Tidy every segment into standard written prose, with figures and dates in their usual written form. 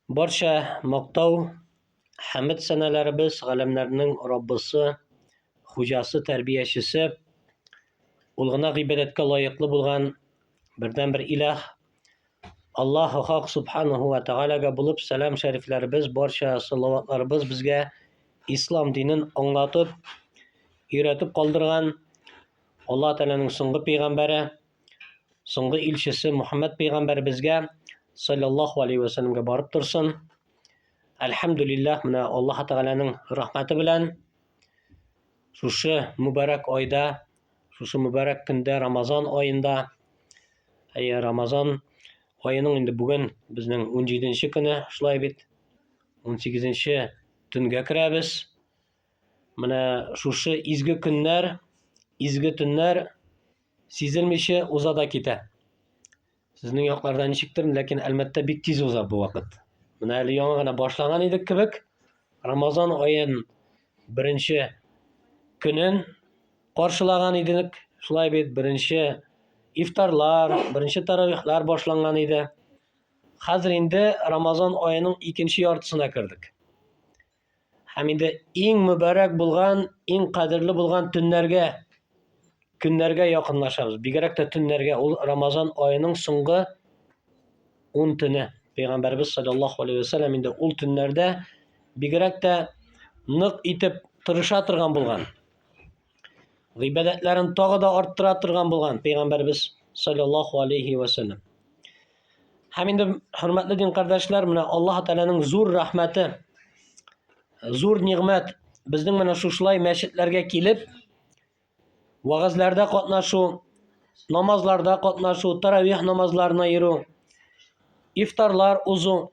Барча мактау, хәмед сәнәләребез галәмнәрнең Раббысы, хуҗасы, тәрбиячесе, ул гына гыйбадәткә лаеклы булган бердәнбер илаһ Аллаһу Хак Субханаһу ва Тәгаләгә булып сәлам шәрифләребез, барча салаватларыбыз безгә ислам динен аңлатып, өйрәтеп калдырган Аллаһ Тәгаләнең соңгы пәйгамбәре Соңгы илчесе Мухаммәд пәйгамбәребезгә саллаллаһу алейхи ва сәлләмгә барып торсын. Әлхәмдүлилләһ, менә Аллаһ Тәгаләнең рәхмәте белән шушы мөбарәк айда, шушы мөбарәк көндә, Рамазан аенда, әйе, Рамазан аеның инде бүген безнең 17 көне, шулай бит, 18 төнгә керәбез. Менә шушы изге көннәр, изге төннәр сизелмичә уза да китә. Сезнең якларда ничектер, ләкин Әлмәттә бик тиз уза бу вакыт. Менә әле яңа гына башлаган идек кебек. Рамазан аен беренче көнен каршылаган идек. Шулай бит, беренче ифтарлар, беренче таравихлар башланган иде. Хәзер инде Рамазан аеның икенче яртысына кердек. Һәм инде иң мөбарәк булган, иң кадерле булган төннәргә, көннәргә якынлашабыз. Бигрәк тә төннәргә, ул Рамазан аеның соңгы 10 төне. Пәйгамбәрбез саллаллаһу алейһи ва сәлләм инде ул төннәрдә бигрәк тә нык итеп тырыша торган булган. Гыйбадәтләрен тагы да арттыра торган булган Пәйгамбәрбез саллаллаһу алейһи ва сәлләм. Һәм инде хөрмәтле дин кардәшләр, менә Аллаһ Тәгаләнең зур рәхмәте, зур нигъмәт безнең менә шушылай мәчетләргә килеп, вәгазьләрдә катнашу, намазларда катнашу, таравих намазларына йөрү, ифтарлар узу.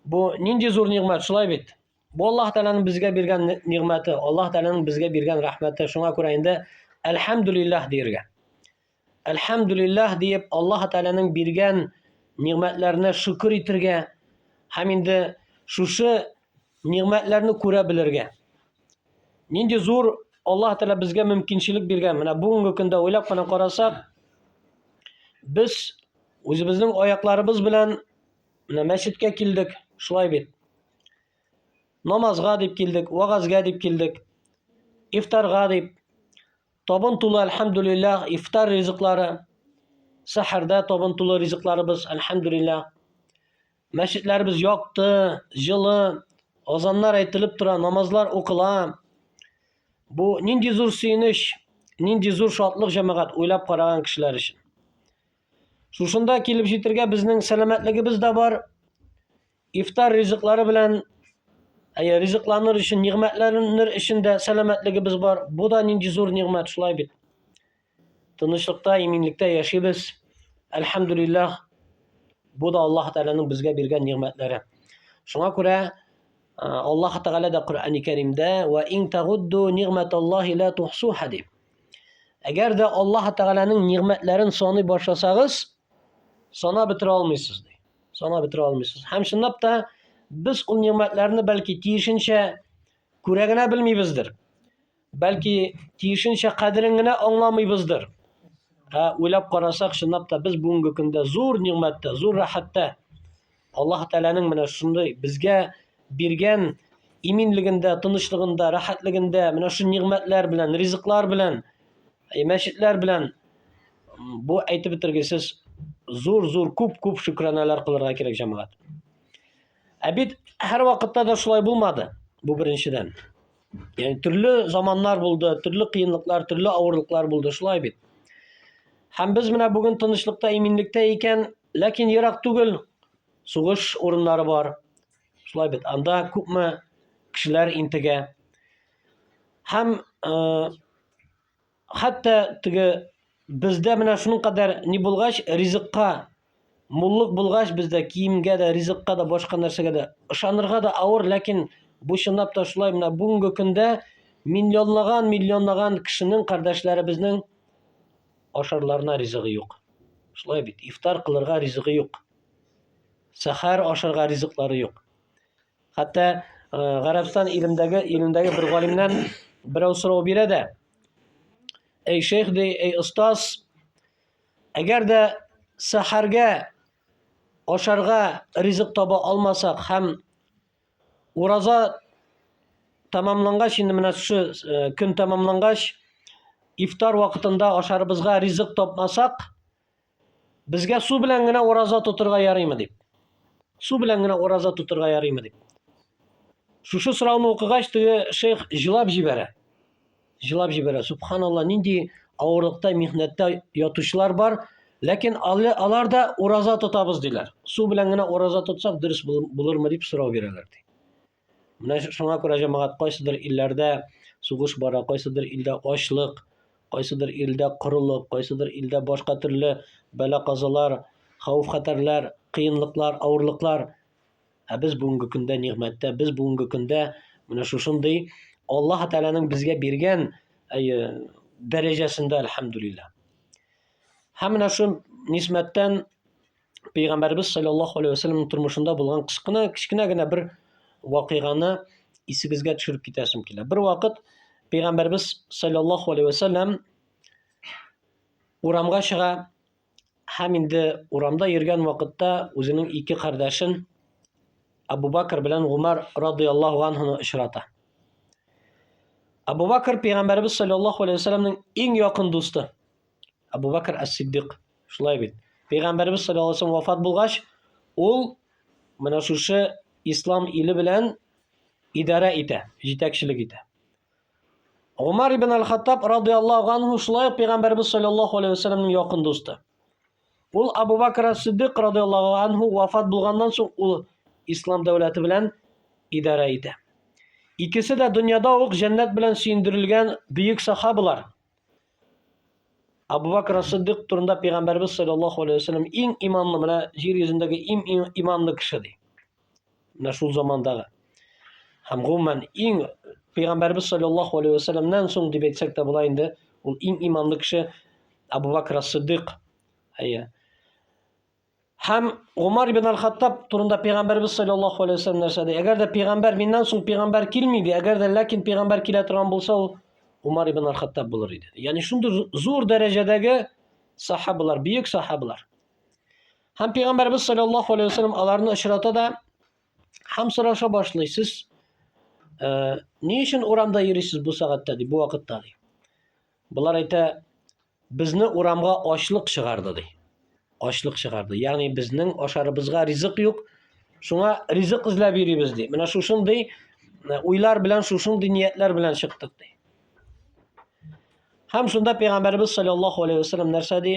Бу нинди зур нигъмәт, шулай бит? Бу Аллаһ Тәгаләнең безгә биргән нигъмәте, Аллаһ Тәгаләнең безгә биргән рәхмәте. Шуңа күрә инде әлхәмдүлилләһ диергә. Әлхәмдүлилләһ диеп Аллаһ Тәгаләнең биргән нигъмәтләренә шөкер итергә һәм инде шушы нигъмәтләрне күрә белергә. Нинди зур Аллаһ Тәгалә безгә мөмкинчелек биргән. Менә бүгенге көндә уйлап кына карасак, без үзебезнең аякларыбыз белән менә мәчеткә килдек, шулай бит. Намазга дип килдек, вагазга дип килдек, ифтарга дип. Табын тулы, әлхәмдүлилләһ, ифтар ризыклары. Сәхәрдә табын тулы ризыкларыбыз, әлхәмдүлилләһ. Мәчетләребез якты, җылы, азаннар әйтелеп тора, намазлар укыла. Бу нинди зур сөенеч, нинди зур шатлык җәмәгать уйлап караган кешеләр өчен. Шушында килеп җитергә безнең сәламәтлегебез дә бар. Ифтар ризыклары белән әйе, ризыкланыр өчен, нигъмәтләнер өчен дә сәламәтлегебез бар. Бу да нинди зур нигъмәт, шулай бит. Тынычлыкта, иминлектә яшибез. Әлхәмдүлилләһ. Бу да Аллаһ Тәгаләнең безгә биргән нигъмәтләре. Шуңа күрә Аллаһ Тәгалә дә Коръәни Кәримдә ва ин тагудду нигъмәталлаһи ла тухсуха дип. Әгәр дә Аллаһ Тәгаләнең нигъмәтләрен саный башласагыз, санап бетерә алмыйсыз ди. Санап бетерә алмыйсыз. Һәм чынлап та без ул нигъмәтләрне бәлки тиешенчә күрә генә белмибездер. Бәлки тиешенчә кадерен генә аңламыйбыздыр. Ә уйлап карасак, чынлап та без бүгенге көндә зур нигъмәттә, зур рәхәттә. Аллаһ Тәгаләнең менә шундый безгә биргән иминлегендә, тынычлыгында, рәхәтлегендә, менә шул нигъмәтләр белән, ризыклар белән, мәчетләр белән бу әйтеп бетергесез зур-зур күп-күп шөкранәләр кылырга кирәк җәмәгать. Ә бит һәр вакытта да шулай булмады. Бу беренчедән. Ягъни төрле заманнар булды, төрле кыенлыклар, төрле авырлыклар булды, шулай бит. Һәм без менә бүген тынычлыкта, иминлектә икән, ләкин ерак түгел сугыш урыннары бар. Шулай бит, анда күпме кешеләр интегә. Һәм э, хәтта теге бездә менә шуның кадәр ни булгач, ризыкка муллык булгач, бездә киемгә дә, ризыкка да, башка нәрсәгә дә ышанырга да авыр, ләкин бу чынлап та шулай менә бүгенге көндә миллионлаган, миллионлаган кешенең кардәшләребезнең ашарларына ризыгы юк. Шулай бит, ифтар кылырга ризыгы юк. Сәхәр ашарга ризыклары юк. Хәтта э, Гарәбстан илендәге илендәге бер галимнән берәү сорау бирә дә, Эй шейх ди, эй остаз, әгәр дә сәхәргә ашарга ризык таба алмасак һәм ураза тәмамлангач, инде менә шушы э, көн тәмамлангач, ифтар вакытында ашарыбызга ризык тапмасак, безгә су белән генә ураза тотырга ярыймы дип. Су белән генә ураза тотырга ярыймы дип. Шушы сорауны укыгач, теге шейх җылап җибәрә. Җылап җибәрә. Субханалла, нинди авырлыкта, михнәттә ятучылар бар, ләкин алар да ураза тотабыз диләр. Су белән генә ураза тотсак дөрес булырмы дип сорау бирәләр ди. Менә шуңа күрә җәмәгать кайсыдыр илләрдә сугыш бара, кайсыдыр илдә ачлык, кайсыдыр илдә корылык, кайсыдыр илдә башка төрле бәла-казалар, хәвеф-хәтәрләр, кыенлыклар, авырлыклар. Ә без бүгенге көндә нигъмәттә, без бүгенге көндә менә шушындый Аллаһ Тәгаләнең безгә биргән әйе, дәрәҗәсендә, әлхәмдүлилләһ. Һәм менә шул нисбәттән Пәйгамбәребез саллаллаһу алейһи ва сәлләмнең тормышында булган кечкенә кечкенә генә бер вакыйганы исегезгә төшереп китәсем килә. Бер вакыт Пәйгамбәребез саллаллаһу алейһи ва сәлләм урамга чыга һәм инде урамда йөргән вакытта үзенең ике кардәшен Абу Бакр белән Гумар радияллаһу анһуны очрата. Абу Бакр пәйгамбәребез саллаллаһу алейһи ва сәлләмнең иң якын дусты. Абу Бакр Ас-Сиддик. Шулай бит. Пәйгамбәребез саллаллаһу алейһи вафат булгач, ул менә шушы ислам иле белән идарә итә, җитәкчелек итә. Умар ибн аль-Хаттаб радияллаһу анһу шулай ук пәйгамбәребез саллаллаһу алейһи вәсәлләмнең якын дусты. Ул Абу Бакр ас-Сиддик радияллаһу анһу вафат булганнан соң ул ислам дәүләте белән идарә итә. Икесе дә дөньяда ук җәннәт белән сөендерелгән бөек сахабалар. Абу Бакр Сиддик турында пәйгамбәрбез саллаллаһу алейһи вәсәлләм иң иманлы, менә җир йөзендәге иң иманлы кеше ди. Менә шул замандагы. Һәм гомумән иң пәйгамбәрбез саллаллаһу алейһи вәсәлләмнән соң дип әйтсәк тә була инде, ул иң иманлы кеше Абу Бакр Сиддик. Әйе. Һәм Гомар ибн аль-Хаттаб турында пәйгамбәрбез саллаллаһу алейһи вәсәлләм нәрсә ди? Әгәр дә пәйгамбәр миннән соң пәйгамбәр килми ди, әгәр дә ләкин пәйгамбәр килә торган булса, ул Гомар ибн аль-Хаттаб булыр иде. Ягъни шундый зур дәрәҗәдәге сахабалар, бөек сахабалар. Һәм пәйгамбәрбез саллаллаһу алейһи вәсәлләм аларны очрата да һәм сораша башлый, сез э, ни өчен урамда йөрисез бу сәгатьтә ди, бу вакытта ди. Болар әйтә, Безне урамга ачлык чыгарды, ди. Ачлык чыгарды. Ягъни безнең ашарыбызга ризык юк. Шуңа ризык эзләп йөрибез, ди. Менә шушындый э, уйлар белән, шушындый ниятләр белән чыктык, ди. Һәм шунда пәйгамбәребез саллаллаһу алейһи вәсәлләм нәрсә ди?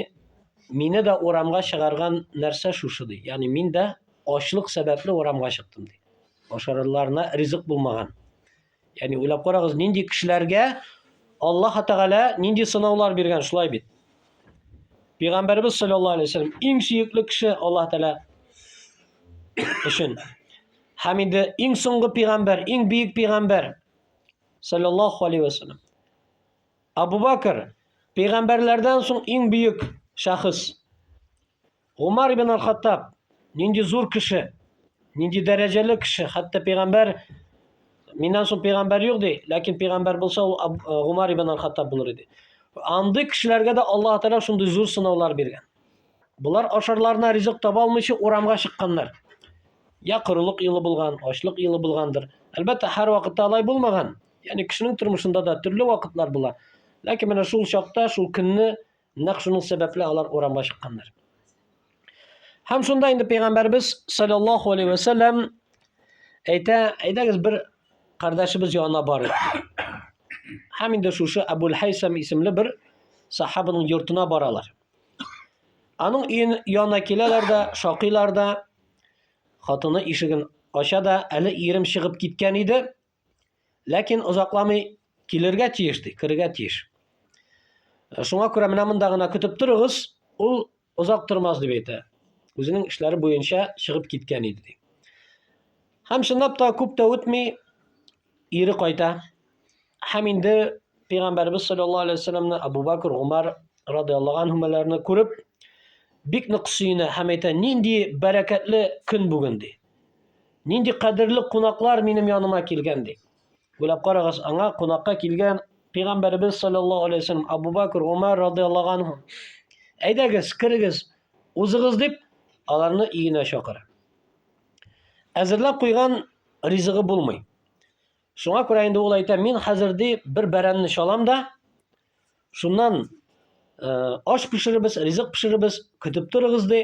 Мине дә урамга чыгарган нәрсә шушы ди. Ягъни мин дә ачлык сәбәпле урамга чыктым ди. Ашарларына ризык булмаган. Ягъни уйлап карагыз, нинди кешеләргә Аллаһ Тәгалә нинди сынаулар биргән, шулай бит. Пәйгамбәребез саллаллаһу алейһи вәсәлләм иң сөекле кеше Аллаһ Тәгалә өчен. Һәм инде иң соңгы пәйгамбәр, иң бөек пәйгамбәр саллаллаһу алейһи вәсәлләм. Абу Бакр пәйгамбәрләрдән соң иң бөек шәхес. Гумар ибн аль-Хаттаб нинди зур кеше, нинди дәрәҗәле кеше, хәтта пәйгамбәр миннән соң пәйгамбәр юк ди, ләкин пәйгамбәр булса ул э, Гумар ибн аль-Хаттаб булыр иде. Андый кешеләргә дә Аллаһ Тәгалә шундый зур сынаулар биргән. Болар ашарларына ризык таба алмыйча урамга чыкканнар. Я корылык елы булган, ачлык елы булгандыр. Әлбәттә, һәр вакытта алай булмаган. Ягъни кешенең тормышында да төрле вакытлар була. Ләкин менә шул чакта, шул көнне Нәкъ шуның сәбәпле алар урамга чыкканнар. Һәм шунда инде пәйгамбәрбез саллаллаһу алейһи ва сәлләм әйтә, әйдәгез бер кардәшебез янына барыйк. Һәм инде шушы Абул Хайсам исемле бер сахабаның йортына баралар. Аның өен янына киләләр дә, шакыйлар да, хатыны ишеген ача да, әле ирем чыгып киткән иде, Ләкин озакламый килергә тиеш ди, керергә тиеш. Э, шуңа күрә менә монда гына көтеп торыгыз, ул озак тормас дип әйтә. Үзенең эшләре буенча чыгып киткән иде ди. Һәм чынлап та күп тә үтми ире кайта. Һәм инде Пәйгамбәрбез саллаллаһу алейһи вәсәлләмне Абу Бакр, Умар радияллаһу анһумаларны күреп бик нык сөенә һәм әйтә, нинди бәрәкәтле көн бүген ди. Нинди кадерле кунаклар минем яныма килгән ди. Уйлап карагыз, аңа кунакка килгән пәйгамбәребез саллаллаһу алейһи вәсәлләм, Абу Бакр, Умар радияллаһу анһу. Әйдәгез, керегез, узыгыз дип, Аларны өенә чакыра. Әзерләп куйган ризыгы булмый. Шуңа күрә инде ул әйтә, мин хәзер ди бер бәрәнне чалам да, шуннан аш пешерербез, ризык пешерербез, көтеп торыгыз ди.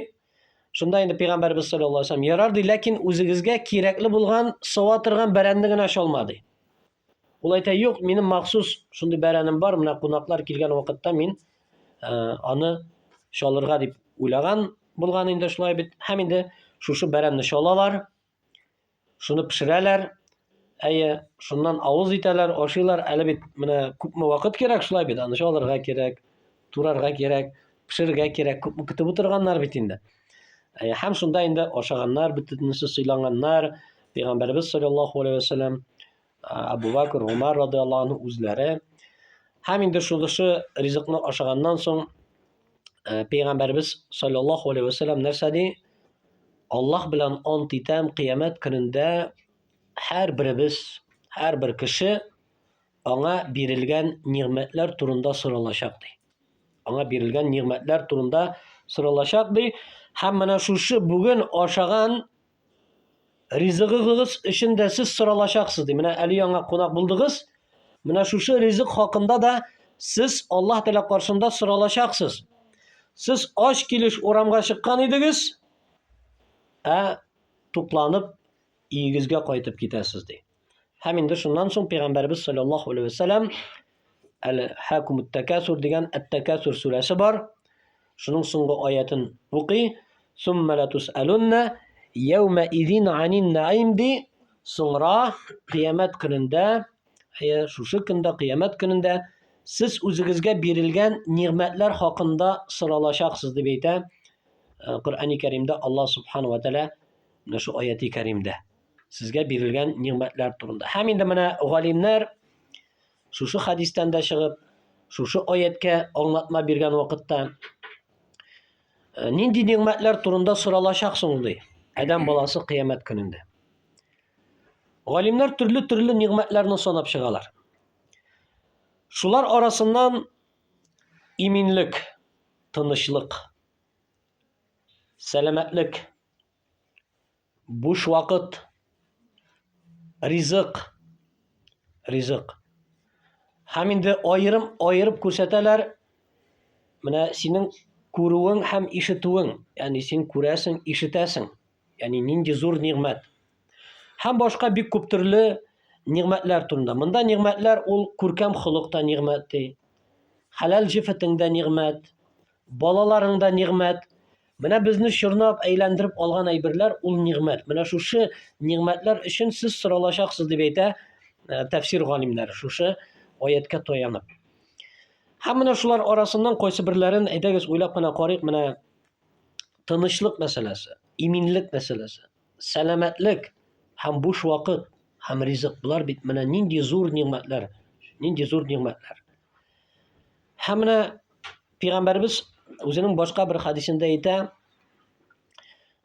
Шунда инде пәйгамбәрбез саллаллаһу алейһи вәсәлләм, ярар ди, ләкин үзегезгә кирәкле булган сава торган бәрәнне генә чалма ди. Ул әйтә, юк, минем махсус шундый бәрәнем бар, менә кунаклар килгән вакытта мин аны чалырга дип уйлаган булган инде шулай бит. Һәм инде шушы бәрәнне чалалар, шуны пешерәләр, әйе, шуннан авыз итәләр, ашыйлар. Әле бит менә күпме вакыт кирәк шулай бит, аны чалырга кирәк, турарга кирәк, пешерергә кирәк, күпме көтеп утырганнар бит инде. Әйе, һәм шунда инде ашаганнар, бөтенесе сыйланганнар. Пәйгамбәребез саллаллаһу алейһи ва сәлләм, Абу Бакр, Умар радиаллаһу анһу үзләре. Һәм инде шушы ризыкны ашаганнан соң Пәйгамбәребез саллаллаһу алейһи ва сәлләм нәрсә ди? Аллаһ белән ант итәм, кыямәт көнендә һәрберебез, һәрбер кеше аңа бирелгән нигъмәтләр турында соралачак ди. Аңа бирелгән нигъмәтләр турында соралачак ди. Һәм менә шушы бүген ашаган ризыгыгыз өчен дә сез соралачаксыз ди. Менә әле яңа кунак булдыгыз. Менә шушы ризык хакында да сез Аллаһ Тәгалә каршында соралачаксыз. Сез ач килеш урамга чыккан идегез, ә тукланып өегезгә кайтып китәсез ди. Һәм инде шуннан соң пәйгамбәрбез саллаллаһу алейһи ва сәлләм Әл Хакумут Такасур дигән Ат-Такасур сүрәсе бар. Шуның соңгы аятын укый. Сумма ла тусалунна яума изин анин наим ди. Соңра кыямәт көнендә, әйе, шушы көндә кыямәт көнендә сез үзегезгә бирелгән нигъмәтләр хакында соралачаксыз дип әйтә Коръәни Кәримдә Аллаһ субхану ва тәгалә менә шу аяти кәримдә сезгә бирелгән нигъмәтләр турында. Һәм инде менә галимнәр шушы хәдистән дә чыгып, шушы аяткә аңлатма биргән вакытта нинди нигъмәтләр турында соралачак соң ди адәм баласы кыямәт көнендә. Галимнәр төрле-төрле нигъмәтләрне санап чыгалар. Шулар арасыннан иминлек, тынычлык, сәламәтлек, Буш вакыт, ризык, ризык. Һәм инде аерым аерып күрсәтәләр, менә синең күрүең һәм ишетүең, ягъни син күрәсең, ишетәсең. Ягъни нинди зур нигъмәт. Һәм башка бик күп төрле нигъмәтләр турында. Монда нигъмәтләр ул күркәм холык та нигъмәт ди. Хәләл җефетең дә нигъмәт, балаларың да нигъмәт. Менә безне чорнап, әйләндереп алган әйберләр ул нигъмәт. Менә шушы нигъмәтләр өчен сез соралачаксыз дип әйтә тәфсир галимнәре шушы аяткә таянып. Һәм менә шулар арасыннан кайсы берләрен әйдәгез уйлап кына карыйк, менә тынычлык мәсьәләсе, иминлек мәсьәләсе, сәламәтлек һәм буш вакыт һәм ризык. Болар бит менә нинди зур нигъмәтләр, нинди зур нигъмәтләр. Һәм менә Пәйгамбәребез үзенең башка бер хәдисендә әйтә,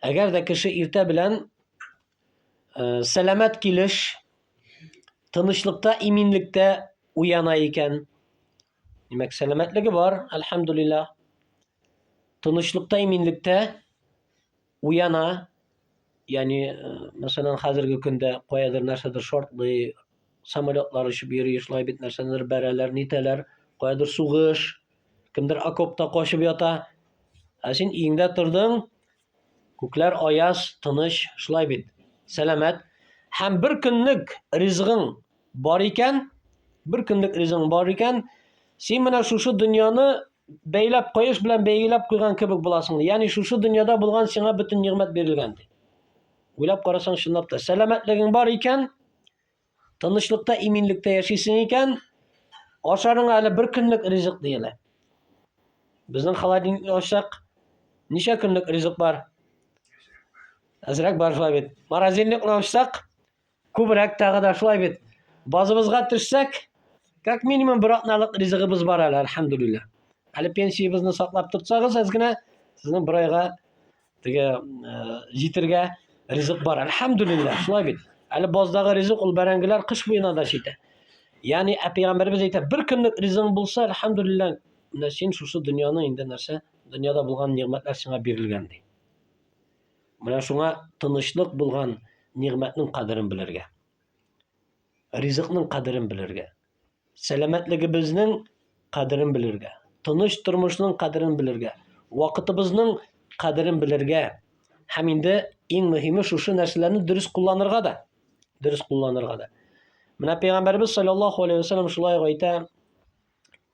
әгәр дә кеше иртә белән сәламәт килеш, тынычлыкта, иминлектә уяна икән, димәк, сәламәтлеге бар, әлхәмдулиллаһ, тынычлыкта, иминлектә уяна, ягъни, мәсәлән, хәзерге көндә каядыр нәрсәдер шартлый, самолетлар очып йөри, шулай бит нәрсәнедер бәрәләр, нитәләр, каядыр сугыш, кемдер окопта качып ята. Ә син өеңдә тордың, күкләр аяз, тыныч, шулай бит, сәламәт. Һәм бер көнлек ризыгың бар икән, бер көнлек ризыгың бар икән, син менә шушы дөньяны бәйләп, каеш белән бәйләп куйган кебек буласың. Ягъни шушы дөньяда булган сиңа бөтен нигъмәт бирелгән ди. Уйлап карасаң, чынлап та сәламәтлегең бар икән, тынычлыкта, иминлектә яшисең икән, ашарыңа әле бер көнлек ризык диелә. Безнең холодильникны ачсак, ничә көнлек ризык бар? Әзрәк бар шулай бит. Морозильникны ачсак, Күбрәк тагы да шулай бит. Базыбызга төшсәк, как минимум бер атналык ризыгыбыз бар әле, әлхәмдүлилләһ. Әле пенсиябезне саклап тотсагыз әз генә, сезнең бер айга теге җитергә ризык бар. Әлхәмдүлилләһ, шулай бит. Әле баздагы ризык ул бәрәңгеләр кыш буена да җитә. Ягъни ә пәйгамбәребез әйтә, бер көнлек ризыгың булса, әлхәмдүлилләһ, менә син шушы дөньяны инде нәрсә, дөньяда булган нигъмәтләр сиңа бирелгән ди. Менә шуңа тынычлык булган нигъмәтнең кадерен белергә. Ризыкның кадерен белергә. Сәламәтлегебезнең кадерен белергә. Тыныч тормышның кадерен белергә. Вакытыбызның кадерен белергә. Һәм инде иң мөһиме шушы нәрсәләрне дөрес кулланырга да. Дөрес кулланырга да. Менә пәйгамбәрбез саллаллаһу алейһи ва саллям шулай ук әйтә,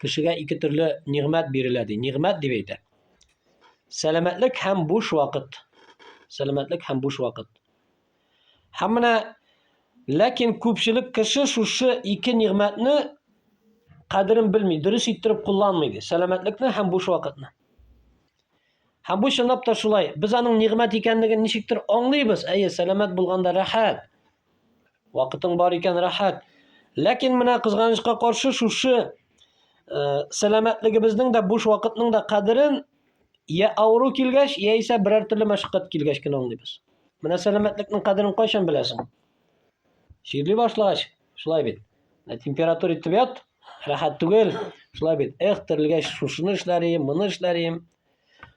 кешегә ике төрле нигъмәт бирелә ди. Нигъмәт дип әйтә. Сәламәтлек һәм буш вакыт. Сәламәтлек һәм буш вакыт. Һәм менә ләкин күпчелек кеше шушы ике нигъмәтне кадерен белми, дөрес иттереп кулланмый ди. Сәламәтлекне һәм буш вакытны. Һәм бу чынлап та шулай. Без аның нигъмәт икәнлеген ничектер аңлыйбыз. Әйе, сәламәт булганда рәхәт. Вакытың бар икән рәхәт. Ләкин менә кызганычка каршы шушы сәламәтлегебезнең дә буш вакытның да кадерен я авыру килгәч, яисә берәр төрле мәшәкать килгәч кенә аңлыйбыз. Менә сәламәтлекнең кадерен кайчан беләсең? Чирли башлагач, шулай бит. Менә температура итеп ят, рәхәт түгел. Шулай бит. Эх, терелгәч шушыны эшләр идем, моны эшләр идем.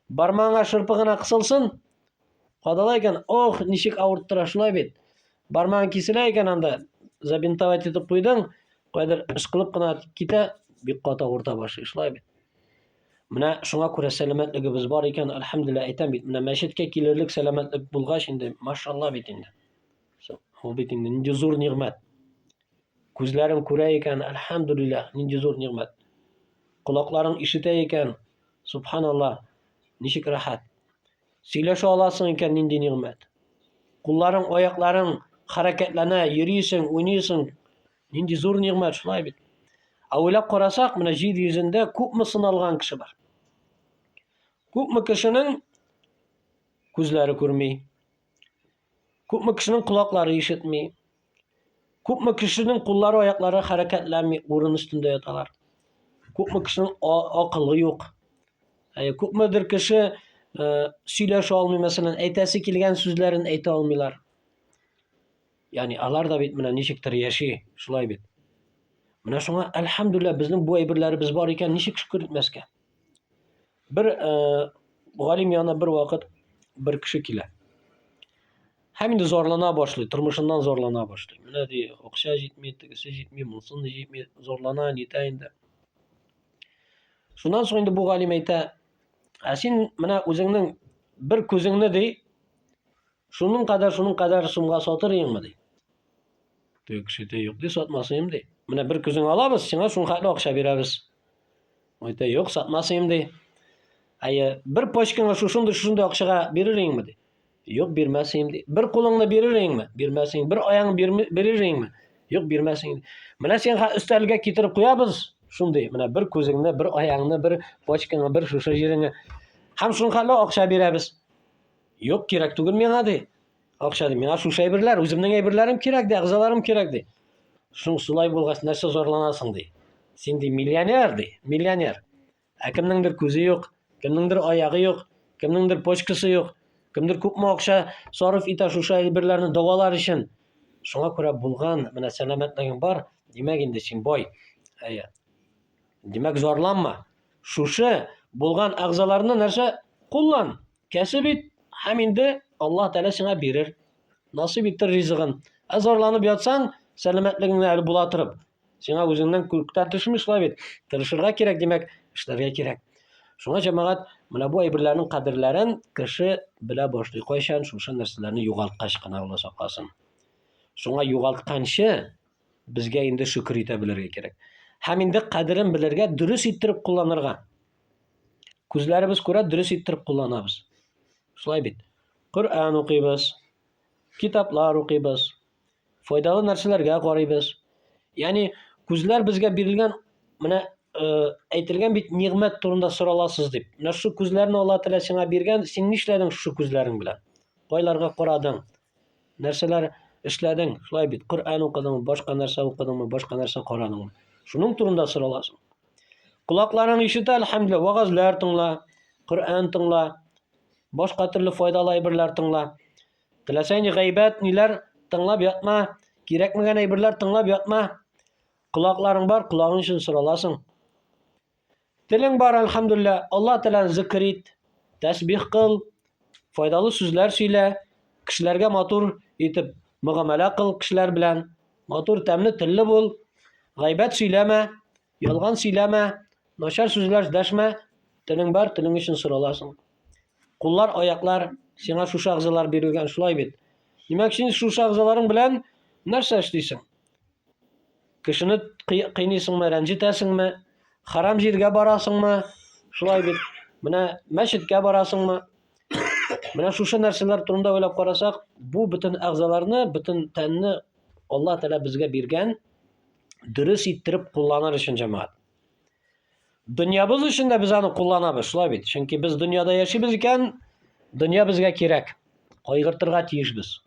Бармагыңа шырпы гына кысылсын, кадала икән, ох, ничек авырттыра, шулай бит. Бармагың киселә икән анда, забинтовать итеп куйдың, кайдыр ышкылып кына китә, бик каты авырта башлый, шулай бит. Менә шуңа күрә сәламәтлегебез бар икән, әлхәмдүлилләһ, әйтәм бит, менә мәчеткә килерлек сәламәтлек булгач инде, машалла бит инде. Ул бит инде нинди зур нигъмәт. Күзләрең күрә икән, әлхәмдүлилләһ, нинди зур нигъмәт. Колакларың ишетә икән, субханалла, ничек рәхәт. Сөйләшә аласың икән, нинди нигъмәт. Кулларың, аякларың хәрәкәтләнә, йөрисең, уйныйсың. Нинди зур нигъмәт, шулай бит. Ә уйлап карасак, менә җир йөзендә күпме сыналган кеше бар. Күпме кешенең күзләре күрми. Күпме кешенең колаклары ишетми. Күпме кешенең куллары, аяклары хәрәкәтләнми, урын өстендә яталар. Күпме кешенең акылы юк. Күпмедер кеше сөйләшә алмый, мәсәлән, әйтәсе килгән сүзләрен әйтә алмыйлар. Ягъни алар да бит менә ничектер яши, шулай бит. Менә шуңа әлхәмдүлилләһ безнең бу әйберләребез бар икән, ничек шөкер итмәскә? Бер галим янына бер вакыт бер кеше килә. Һәм инде зарлана башлый, тормышыннан зарлана башлый. Менә ди, акча җитми, тегесе җитми, монысы җитми, зарлана, нитә инде. Шуннан соң инде бу галим әйтә, ә син менә үзеңнең бер күзеңне ди, Шуның кадәр, шуның кадәр сумга сатыр идеңме ди. Теге кеше әйтә, юк ди, сатмас идем ди. Менә бер күзең алабыз, сиңа шуның хәтле акча бирәбез. Әйтә, юк, сатмас идем ди. Әйе, бер почкаңа шушындый шушындый акчага бирер идеңме ди. Юк, бирмәс идем ди. Бер кулыңны бирер идеңме? Бирмәс идем. Бер аяңны бирер идеңме? Юк, бирмәс идем. Менә син өстәлгә китереп куябыз, шундый. Менә бер күзеңне, бер аяңны, бер почкаңны, бер шушы җиреңне. Һәм шуның хәтле акча бирәбез. Юк, кирәк түгел миңа, ди. Акча ди. Миңа шушы әйберләр, үземнең әйберләрем кирәк, ди, әгъзаларым кирәк, ди. Шуң шулай булгач, нәрсә зарланасың, ди. Син ди миллионер, ди, миллионер. Ә кемнеңдер күзе юк, кемнеңдер аягы юк, кемнеңдер почкасы юк, кемдер күпме акча сарыф итә шушы әйберләрне дәвалар өчен. Шуңа күрә булган менә сәламәтлегең бар, димәк инде син бай. Әйе. Димәк, зарланма. Шушы булган әгъзаларны нәрсә куллан, кәсеп ит һәм инде Аллаһ Тәгалә сиңа бирер. Насыйп итер ризыгын. Ә зарланып ятсаң, сәламәтлегеңне әле була торып, сиңа үзеңнән күктән төшми шулай бит. Тырышырга кирәк, димәк, эшләргә кирәк. Шуңа җәмәгать менә бу әйберләрнең кадерләрен кеше белә башлый. Кайчан шушы нәрсәләрне югалткач кына Алла сакласын. Шуңа югалтканчы безгә инде шөкер итә белергә кирәк. Һәм инде кадерен белергә, дөрес иттереп кулланырга. Күзләребез күрә, дөрес иттереп кулланабыз. Шулай бит. Коръән укыйбыз, китаплар укыйбыз, файдалы нәрсәләргә карыйбыз. Ягъни күзләр безгә бирелгән менә э, әйтелгән бит нигъмәт турында сораласыз дип. Менә шушы күзләрне Алла Тәгалә сиңа биргән, син нишләдең шушы күзләрең белән? Кайларга карадың? Нәрсәләр эшләдең? Шулай бит, Коръән укыдыңмы, башка нәрсә укыдыңмы, башка нәрсә карадыңмы? Шуның турында сораласың. Колакларың ишетә, әлхәмдүлилләһ, вәгазьләр тыңла, Коръән тыңла, башка төрле файдалы әйберләр тыңла. Теләсә нинди гайбәт, ниләр тыңлап ятма, кирәкмәгән әйберләр тыңлап ятма. Колакларың бар, колагың өчен сораласың. Телең бар, әлхәмдүлилләһ, Алла Тәгаләне зикр ит, тәсбих кыл, Файдалы сүзләр сөйлә, кешеләргә матур итеп мөгамәлә кыл кешеләр белән, матур тәмле телле бул, гайбәт сөйләмә, ялган сөйләмә, начар сүзләр дәшмә, телең бар, телең өчен сораласың. Куллар, аяклар, сиңа шушы әгъзалар бирелгән, шулай бит. Димәк, син шушы әгъзаларың белән нәрсә эшлисең? Кешене кыйныйсыңмы, рәнҗетәсеңме? Харам җиргә барасыңмы? Шулай бит. Менә мәчеткә барасыңмы? Менә шушы нәрсәләр турында уйлап карасак, бу бөтен әгъзаларны, бөтен тәнне Алла Тәгалә безгә биргән дөрес иттереп кулланыр өчен җәмәгать. Дөньябыз өчен дә без аны кулланабыз, шулай бит. Чөнки без дөньяда яшибез икән, дөнья безгә кирәк. Кайгыртырга тиешбез.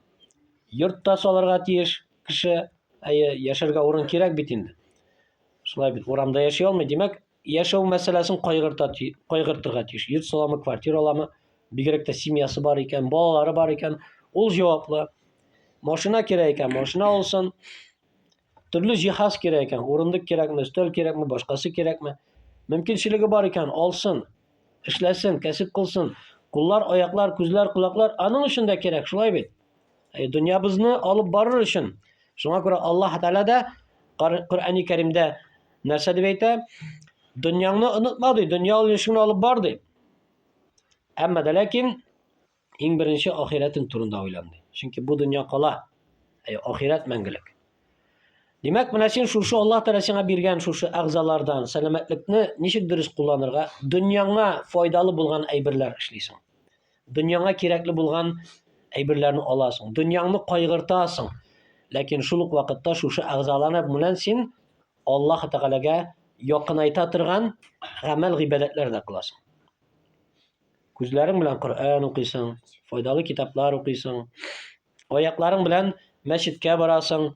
Йорт та салырга тиеш кеше, әйе, яшәргә урын кирәк бит инде. Шулай бит, урамда яши алмый. Димәк, яшәү мәсьәләсен кайгырта, кайгыртырга тиеш. Йорт саламы, квартира аламы, бигрәк тә семьясы бар икән, балалары бар икән, ул җаваплы. Машина кирәк икән, машина алсын. Төрле җиһаз кирәк икән, урындык кирәкме, өстәл кирәкме, башкасы кирәкме? Мөмкинчелеге бар икән, алсын, эшләсен, кәсеп кылсын. Куллар, аяклар, күзләр, колаклар аның өчен дә кирәк, шулай бит? Ә дөньябызны алып барыр өчен. Шуңа күрә Аллаһ Тәгалә дә Коръәни Кәримдә нәрсә дип әйтә? Дөньяңны онытма ди, дөнья эшеңне алып бар ди. Әмма дә ләкин Иң беренче ахирәтең турында уйлан ди. Чөнки бу дөнья кала, ә ахирәт мәңгелек. Димәк, менә син шушы Аллаһ Тәгалә сиңа биргән шушы әгъзалардан сәламәтлекне ничек дөрес кулланырга, дөньяңа файдалы булган әйберләр эшлисең. Дөньяңа кирәкле булган әйберләрне аласың, дөньяңны кайгыртасың. Ләкин шул ук вакытта шушы әгъзаларны белән син Аллаһ Тәгаләгә якынайта торган гамәл гыйбадәтләр дә кыласың. Күзләрең белән Коръән укыйсың, файдалы китаплар укыйсың. Аякларың белән мәчеткә барасың,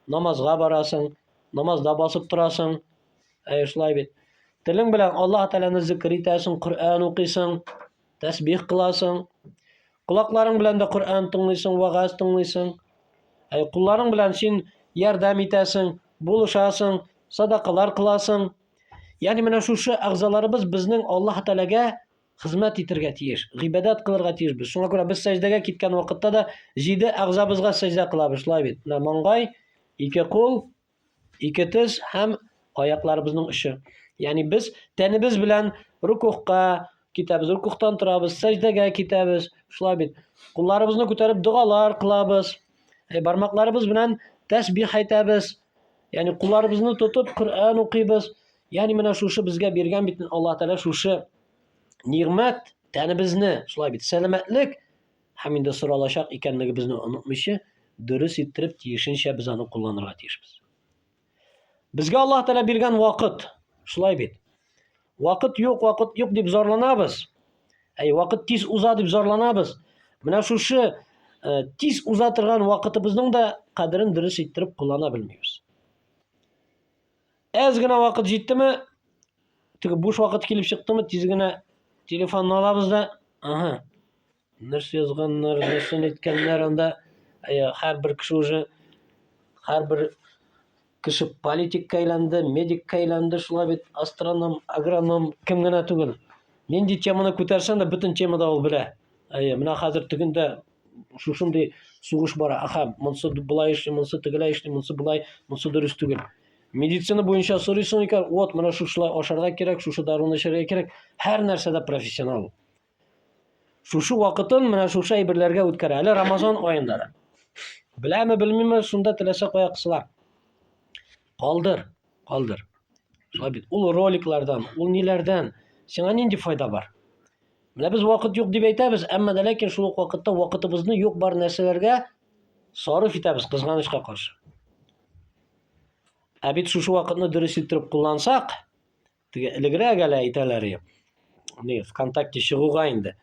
намазга барасың, намазда басып торасың. Әй, шулай бит. Телең белән Аллаһ Тәгаләне зикр итәсең, Коръән укыйсың, тәсбих кыласың. Колакларың белән дә Коръән тыңлыйсың, вәгазь тыңлыйсың. Әй, кулларың белән син ярдәм итәсең, булышасың, садакалар кыласың. Ягъни менә шушы әгъзаларыбыз безнең Аллаһ Тәгаләгә хезмәт итәргә тиеш, гыйбадәт кылырга тиешбез. Шуңа күрә без сәҗдәгә киткән вакытта да җиде әгъзабызга сәҗдә кылабыз, шулай бит. Менә маңгай, ике кул, ике тез һәм аякларыбызның очы. Ягъни без тәнебез белән рукухка китәбез, рукухтан торабыз, сәҗдәгә китәбез, шулай бит. Кулларыбызны күтәреп догалар кылабыз. Бармакларыбыз белән тәсбих әйтәбез. Ягъни кулларыбызны тотып Коръән укыйбыз. Ягъни менә шушы безгә биргән бит Аллаһ Тәгалә шушы нигъмәт, тәнебезне, шулай бит, сәламәтлек һәм инде соралачак икәнлегебезне онытмыйча, дөрес иттереп, тиешенчә без аны кулланырга тиешбез. Безгә Аллаһ Тәгалә биргән вакыт, шулай бит. Вакыт юк, вакыт юк дип зарланабыз. Әй, вакыт тиз уза дип зарланабыз. Менә шушы э, тиз уза торган вакытыбызның да кадерен дөрес иттереп куллана белмибез. Әз генә вакыт җиттеме, теге буш вакыт килеп чыктымы, тиз генә телефонны алабыз да, ага, нәрсә язганнар, нәрсә әйткәннәр анда, һәрбер кеше уже һәрбер кеше политикка әйләнде, медикка әйләнде, шулай бит, астроном, агроном, кем генә түгел. Нинди теманы күтәрсәң дә, бөтен темада ул белә. Әйе, менә хәзер тегендә шушындый сугыш бара. Аха, монсы болай эшли, монсы тегеләй эшли, монсы болай, монсы дөрес түгел. Медицина буенча сорыйсың икән, вот, менә шушылай ашарга кирәк, шушы даруны эчәргә кирәк. Һәр нәрсәдә профессионал. Шушы вакытын менә шушы әйберләргә үткәрә. Әле Рамазан аенда да. Беләме, белмиме, шунда теләсә кая кысыла. Калдыр, калдыр. Шулай бит. Ул роликлардан, ул ниләрдән сиңа нинди файда бар? Менә без вакыт юк дип әйтәбез, әмма дә ләкин шул ук вакытта вакытыбызны юк бар нәрсәләргә сарыф итәбез, кызганычка каршы. Ә бит шушы вакытны дөрес иттереп куллансак, Теге элегрәк әле әйтәләр, ни, ВКонтакте чыгуга инде.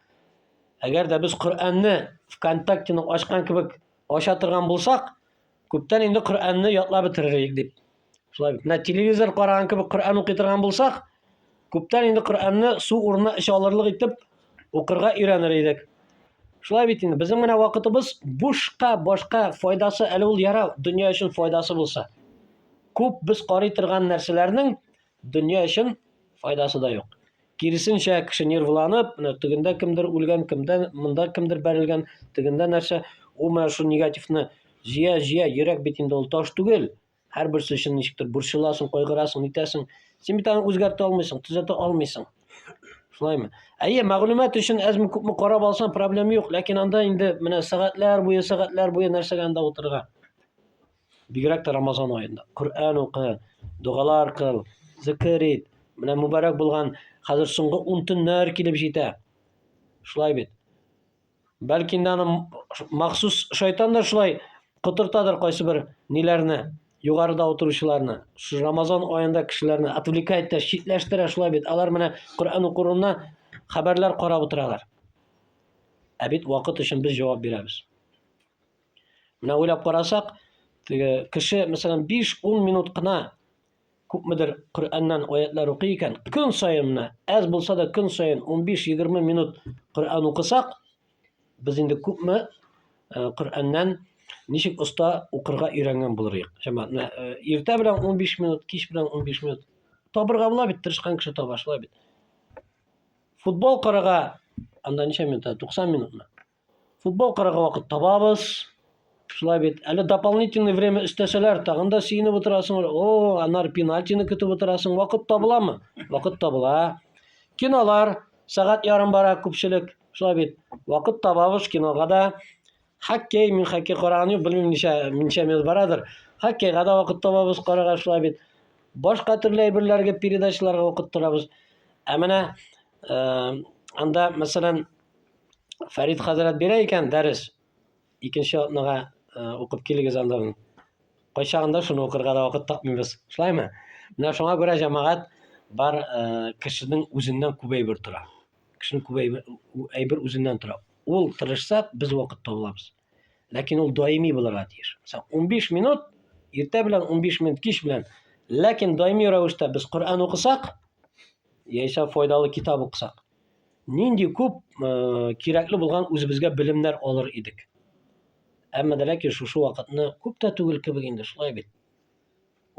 Әгәр дә без Коръәнне ВКонтактены ачкан кебек ача торган булсак, күптән инде Коръәнне ятлап бетерер идек дип. Шулай бит. Менә телевизор караган кебек Коръән укый торган булсак, күптән инде Коръәнне су урынына эчә алырлык итеп укырга өйрәнер идек. Шулай бит инде. Безнең менә вакытыбыз бушка, башка файдасы әле ул ярау, дөнья өчен файдасы булса. Күп без карый торган нәрсәләрнең дөнья өчен файдасы да юк. Киресенчә, кеше нервланып, менә тегендә кемдер үлгән, кемдә монда кемдер бәрелгән, тегендә нәрсә, ул менә шул негативны җыя-җыя, йөрәк бит инде ул таш түгел. Һәрберсе өчен ничектер борчыласың, кайгырасың, нитәсең. Син бит аны үзгәртә алмыйсың, төзәтә алмыйсың. Шулаймы? Әйе, мәгълүмат өчен әзме күпме карап алсаң, проблем юк, ләкин анда инде менә сәгатьләр буе, сәгатьләр буе нәрсәгә анда утырырга? Бигрәк тә Рамазан аенда. Коръән укы, догалар кыл, зикер ит. Менә мөбарәк булган хәзер соңгы 10 төннәр килеп җитә. Шулай бит. Бәлки инде аны махсус шайтан да шулай котыртадыр кайсы бер ниләрне, югарыда утыручыларны. Шу Рамазан аенда кешеләрне отвлекает та, читләштерә шулай бит. Алар менә Коръән уку урынына хәбәрләр карап утыралар. Ә бит вакыт өчен без җавап бирәбез. Менә уйлап карасак, теге кеше, мәсәлән, 5-10 минут кына күпмедер Коръәннән аятлар укый икән, көн саен менә, әз булса да көн саен 15-20 минут Коръән укысак, без инде күпме э, Коръәннән ничек оста укырга өйрәнгән булыр идек. Җәмәгать, менә э, иртә белән 15 минут, кич белән 15 минут табырга була бит, тырышкан кеше таба, шулай бит. Футбол карарга анда ничә минут? 90 минутмы? Футбол карарга вакыт табабыз. Шулай бит. Әле дополнительный время өстәсәләр, тагын да сөенеп утырасың. О, аннары пенальтины көтеп утырасың. Вакыт табыламы? Вакыт табыла. Кинолар сәгать ярым бара күпчелек. Шулай бит. Вакыт табабыз кинога да. Хоккей, мин хоккей караган юк, белмим ничә, ничә минут барадыр. Хоккейга да вакыт табабыз карарга, шулай бит. Башка төрле әйберләргә, передачаларга вакыт табабыз. Ә менә э, анда, мәсәлән, Фәрид хәзрәт бирә икән дәрес, икенче атнага э, укып килегез анда. Кайчагында шуны укырга да вакыт тапмыйбыз. Шулаймы? Менә шуңа күрә җәмәгать бар э, кешенең үзеннән күп әйбер тора. Кешенең күп әйбер, әйбер үзеннән тора. Ул тырышса, без вакыт табылабыз. Ләкин ул даими булырга тиеш. Мәсәлән, 15 минут иртә белән, 15 минут кич белән. Ләкин даими рәвештә без Коръән укысак, яисә файдалы китап укысак, Нинди күп кирәкле булган үзебезгә белемнәр алыр идек. Әмма дә ләкин шушы вакытны күп тә түгел кебек инде, шулай бит.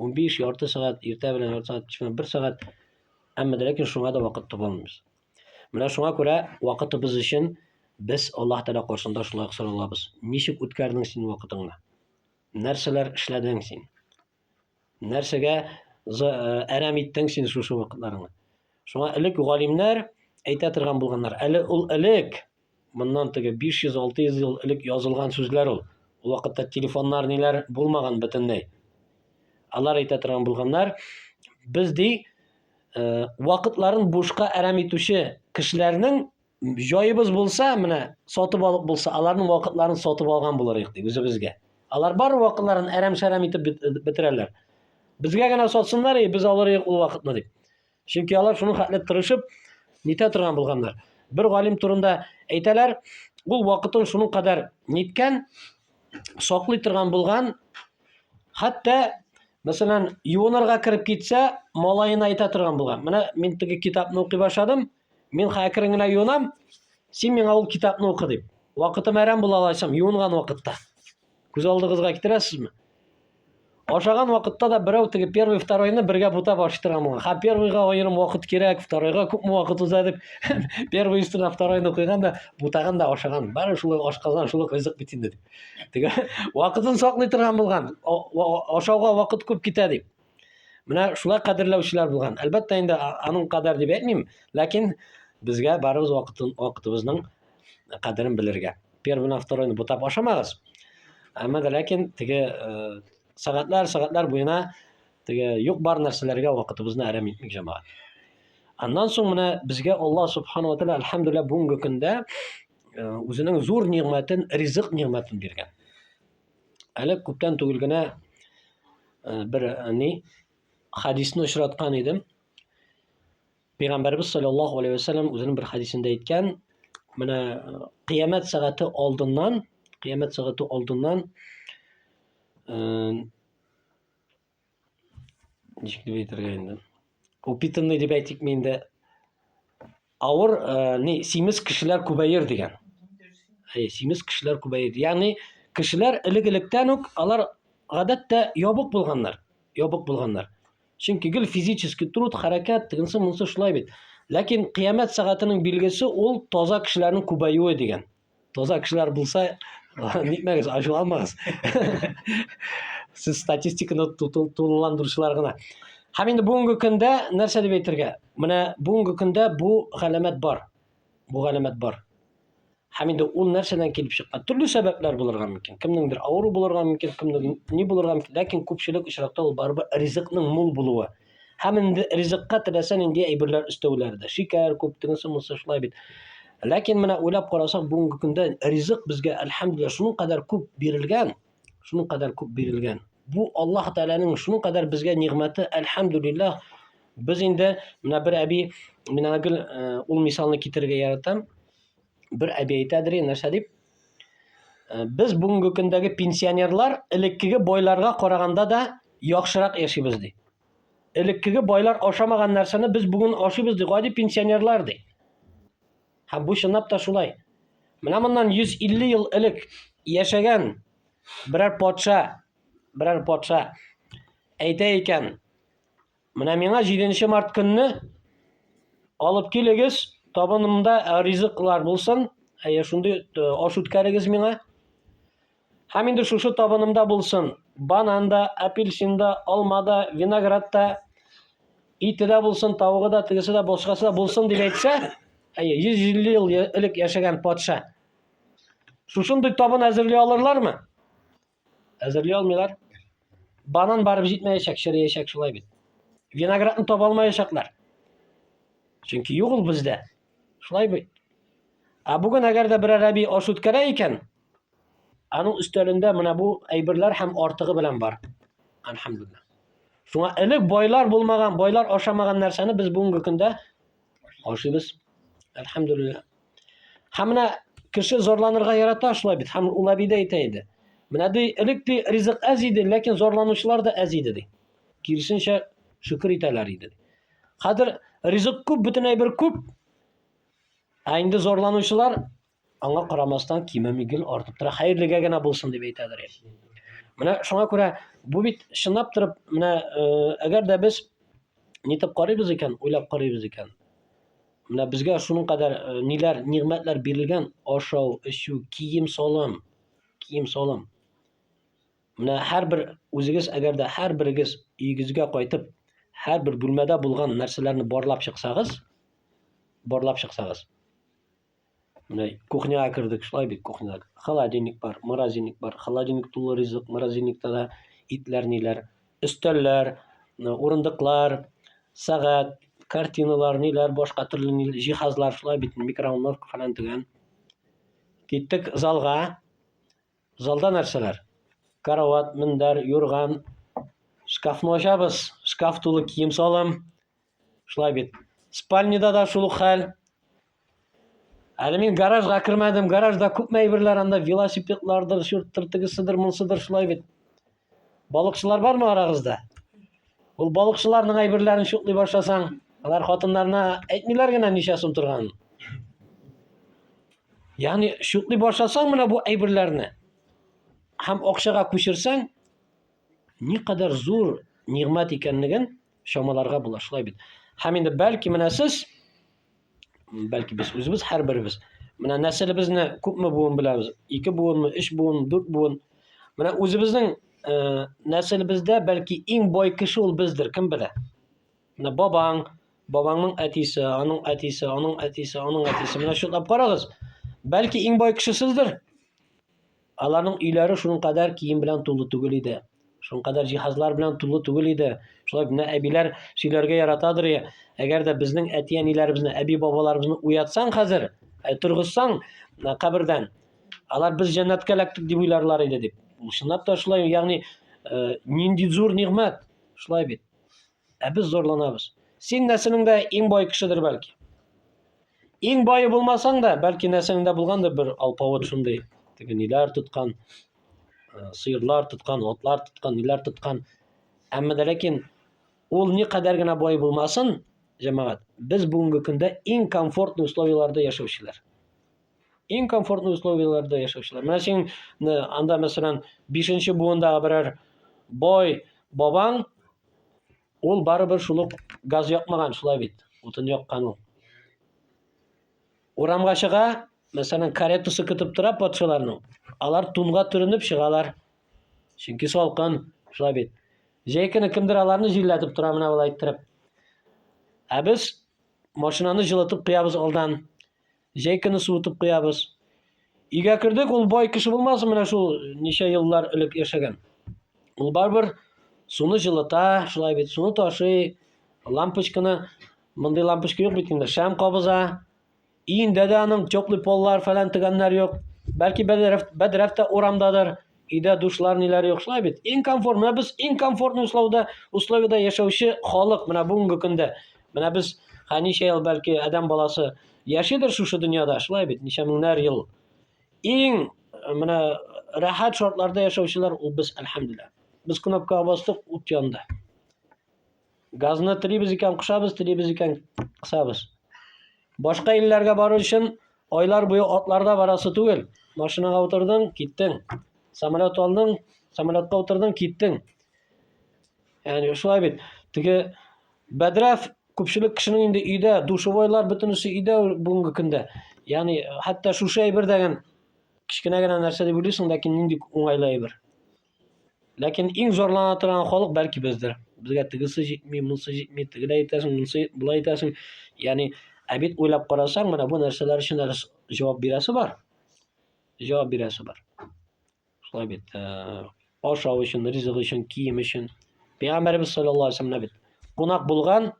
15 ярты сәгать, иртә белән ярты сәгать, кич белән бер сәгать. Әмма дә ләкин шуңа да вакыт таба алмыйбыз. Менә шуңа күрә вакытыбыз өчен без Аллаһ Тәгалә каршында шулай ук соралабыз. Ничек үткәрдең син вакытыңны? Нәрсәләр эшләдең син? Нәрсәгә э, әрәм иттең син шушы вакытларыңны? Шуңа элек галимнәр әйтә торган булганнар. Әле ул элек, моннан теге 500-600 ел элек язылган сүзләр ул. Ул вакытта телефоннар ниләр булмаган бөтенләй. Алар әйтә торган булганнар, без ди, э, вакытларын бушка әрәм итүче кешеләрнең Җаебыз булса, менә сатып алып булса, аларның вакытларын сатып алган булыр идек ди үзебезгә. Алар бар вакытларын әрәм-шәрәм итеп бетерәләр. Безгә генә сатсыннар, и без алыр идек ул вакытны дип. Чөнки алар шуның хәтле тырышып нитә торган булганнар. Бер галим турында әйтәләр, ул вакытын шуның кадәр ниткән, саклый торган булган, хәтта мәсәлән, юынырга кереп китсә, малаена әйтә торган булган. Менә мин теге китапны укый башладым, Мин әкрен генә юынам, син миңа ул китапны укы дип. Вакытым әрәм була алайсам, юынган вакытта. Күз алдыгызга китерәсезме? Ашаган вакытта да берәү теге первый, второйны бергә бутап ашый торган булган. Ха, первыйга аерым вакыт кирәк, второйга күпме вакыт уза дип, первый өстенә второйны куйган да, бутаган да ашаган. Бары шулай ашказан, шул ук ризык бит инде дип. Теге вакытын саклый торган булган. Ашауга вакыт күп китә дип. Менә шулай кадерләүчеләр булган. Әлбәттә инде аның кадәр дип әйтмим, ләкин безгә барыбыз вакытын вакытыбызның кадерен белергә. Первый белән второйны бутап ашамагыз. Әмма дә ләкин теге э, сәгатьләр, сәгатьләр буена теге юк бар нәрсәләргә вакытыбызны әрәм итмик җәмәгать. Аннан соң менә безгә Аллаһ субхану ва тааля әлхәмдүлилләһ бүгенге көндә э, үзенең зур нигъмәтен, ризык нигъмәтен биргән. Әле күптән түгел генә э, бер э, ни хадисны очраткан идем. Пәйгамбәрбез саллаллаһу алейһи ва сәлләм үзенең бер хадисендә әйткән, менә э, кыямәт сәгате алдыннан, кыямәт сәгате алдыннан ничек дип әйтергә инде упитанный дип әйтикме инде авыр ә, ни симез кешеләр күбәер дигән әй симез кешеләр күбәер ягъни кешеләр элек электән үк алар гадәттә ябык булганнар ябык булганнар чөнки гел физический труд хәрәкәт тегенсе монысы шулай бит. Ләкин кыямәт сәгатенең билгесе ул таза кешеләрнең күбәюе дигән. Таза кешеләр булса, нитмәгез, ачуланмагыз. Сез статистиканы тулыландыручылар гына. Һәм инде бүгенге көндә нәрсә дип әйтергә? Менә бүгенге көндә бу галәмәт бар. Бу галәмәт бар. Һәм инде ул нәрсәдән килеп чыккан? Төрле сәбәпләр булырга мөмкин. Кемнеңдер авыру булырга мөмкин, кемнеңдер ни булырга мөмкин. Ләкин күпчелек очракта ул барыбер ризыкның мул булуы. Һәм инде ризыкка теләсә нинди әйберләр өстәүләре дә. Шикәр күп, тегесе монысы шулай бит. Ләкин менә уйлап карасак, бүгенге көндә ризык безгә, әлхәмдүлилләһ, шуның кадәр күп бирелгән, шуның кадәр күп бирелгән. Бу Аллаһ Тәгаләнең шуның кадәр безгә нигъмәте, әлхәмдүлилләһ. Без инде менә бер әби, мин аңа гел э, ул мисалны китерергә яратам. Бер әби әйтәдер, нәрсә дип? Э, без бүгенге көндәге пенсионерлар элеккеге байларга караганда да яхшырак яшибез ди. Элеккеге байлар ашамаган нәрсәне без бүген ашыйбыз ди, гади пенсионерлар ди. Һәм бу чынлап та шулай. Менә моннан 150 ел элек яшәгән берәр патша, берәр патша әйтә икән, менә миңа 7 март көнне алып килегез, табынымда ризыклар булсын, әйе, шундый э, аш үткәрегез миңа. Һәм инде шушы табынымда булсын, банан да, апельсин да, алма да, виноград та, ите дә булсын, тавыгы да, тегесе дә, башкасы да булсын дип әйтсә, әйе, 150 ел элек яшәгән патша. Шушындый табын әзерли алырлармы? Әзерли алмыйлар. Банан барып җитмәячәк, череячәк шулай бит. Виноградны таба алмаячаклар. Чөнки юк ул бездә. Шулай бит. Ә бүген әгәр дә берәр әби аш үткәрә икән, Аның өстәлендә менә бу әйберләр һәм артыгы белән бар. Альхамдулилла. Шуңа элек байлар булмаган, байлар ашамаган нәрсәне без бүгенге көндә ашыйбыз. Альхамдулилла. Һәм менә кеше зарланырга ярата шулай бит. Һәм ул әби дә әйтә иде. Менә ди, элек ди ризык әз иде, ләкин зарланучылар да әз иде ди. Киресенчә шөкер итәләр иде. Хәзер ризык күп, бөтен әйбер күп. Ә инде зарланучылар Аңа карамастан кимеми гел артып тора. Хәерлегә генә булсын дип әйтәдер. Менә шуңа күрә бу бит чынлап торып, менә э, әгәр дә без нитеп карыйбыз икән, уйлап карыйбыз икән. Менә безгә шуның кадәр э, ниләр, нигъмәтләр бирелгән, ашау, эчү, кием-салым, кием-салым. Менә һәрбер үзегез әгәр дә һәрберегез өегезгә кайтып, һәрбер бүлмәдә булган нәрсәләрне барлап чыксагыз, барлап чыксагыз, Менә кухняга кердек, шулай бит кухняда. Холодильник бар, морозильник бар. Холодильник тулы ризык, морозильникта да итләр, ниләр, өстәлләр, урындыклар, сәгать, картиналар, ниләр, башка төрле җиһазлар, шулай бит, микроволновка фәлән төгән. Киттек залга. Залда нәрсәләр? Карават, мендәр, юрган. Шкафны ачабыз. Шкаф тулы кием-салым. Шулай бит. Спальныйда да шул ук хәл. Әле мин гаражга кермәдем. Гаражда күпме әйберләр анда, велосипедлардыр, чурттыр, тегеседер, монсыдыр, шулай бит. Балыкчылар бармы арагызда? Ул балыкчыларның әйберләрен чутлый башласаң, алар хатыннарына әйтмиләр генә ничә сум торганын. Ягъни чутлый башласаң менә бу әйберләрне һәм акчага күчерсәң, никадәр зур нигъмәт икәнлеген чамаларга була, шулай бит. Һәм инде бәлки менә сез, бәлки без үзебез һәрберебез, менә нәселебезне күпме буын беләбез? Ике буынмы, өч буын, дүрт буын. Менә үзебезнең э, нәселебездә бәлки иң бай кеше ул бездер, кем белә? Менә бабаң, бабаңның әтисе, аның әтисе, аның әтисе, аның әтисе. Менә шутлап карагыз. Бәлки иң бай кеше сездер. Аларның өйләре шуның кадәр кием белән тулы түгел иде. Шуның кадәр җиһазлар белән тулы түгел иде. Шулай менә әбиләр сөйләргә яратадыр я. Әгәр дә безнең әти-әниләребезне, әби-бабаларыбызны уятсаң хәзер, э, торгызсаң э, кабердән, алар без җәннәткә эләктек дип уйларлар иде дип. Ул чынлап та шулай, ягъни э, нинди зур нигъмәт. Шулай бит. Ә без зарланабыз. Син нәселеңдә иң бай кешедер бәлки. Иң бае булмасаң да, бәлки нәселеңдә булгандыр бер алпавыт шундый, теге ниләр тоткан, э, сыерлар тоткан, атлар тоткан, ниләр тоткан. Әмма дә ләкин ул никадәр генә бай булмасын, җәмәгать, без бүгенге көндә иң комфортный условияләрдә яшәүчеләр. Иң комфортный условияләрдә яшәүчеләр. Менә син э, анда, мәсәлән, 5 буындагы берәр бай бабаң Ул барыбер шул ук газ якмаган, шулай бит. Утын яккан ул. Урамга чыга, мәсәлән, каретасы көтеп тора патшаларның. Алар тунга төренеп чыгалар. Чөнки салкын, шулай бит. Җәй көне кемдер аларны җилләтеп тора менә болай иттереп. Ә без машинаны җылытып куябыз алдан. Җәй көне суытып куябыз. Өйгә кердек, ул бай кеше булмасын, менә шул ничә еллар элек яшәгән. Ул барыбер суны җылыта, шулай бит, суны ташый, лампочканы, мондый лампочка юк бит инде, шәм кабыза. Өендә дә аның теплый поллар фәлән тегәннәр юк. Бәлки бәдрәф, бәдрәф тә урамдадыр. Өйдә душлар ниләр юк, шулай бит. Иң комфорт, менә без иң комфортный условиядә, условиядә яшәүче халык менә бүгенге көндә. Менә без ха ничә ел бәлки адәм баласы яшидер шушы дөньяда, шулай бит, ничә меңнәр ел. Иң менә рәхәт шартларда яшәүчеләр ул без, әлхәмдүлилләһ. Без кнопкага бастык, ут янды. Газны телибез икән кушабыз, телибез икән кысабыз. Башка илләргә бару өчен айлар буе атларда барасы түгел. Машинага утырдың, киттең. Самолет алдың, самолетка утырдың, киттең. Ягъни шулай бит. Теге бәдрәф күпчелек кешенең инде өйдә, душевойлар бөтенесе өйдә бүгенге көндә. Ягъни хәтта шушы әйбер дәген кечкенә генә нәрсә дип уйлыйсың, ләкин нинди уңайлы әйбер. Ләкин иң зарлана торган халык бәлки бездер. Безгә тегесе җитми, монысы җитми, тегеләй итәсең, монысы болай итәсең. Ягъни, ә бит уйлап карасаң, менә бу нәрсәләр өчен әле җавап бирәсе бар. Җавап бирәсе бар. Шулай бит, э, ашау өчен, ризык өчен, кием өчен. Пәйгамбәребез саллаллаһу алейһи вәсәлләм бит кунак булган,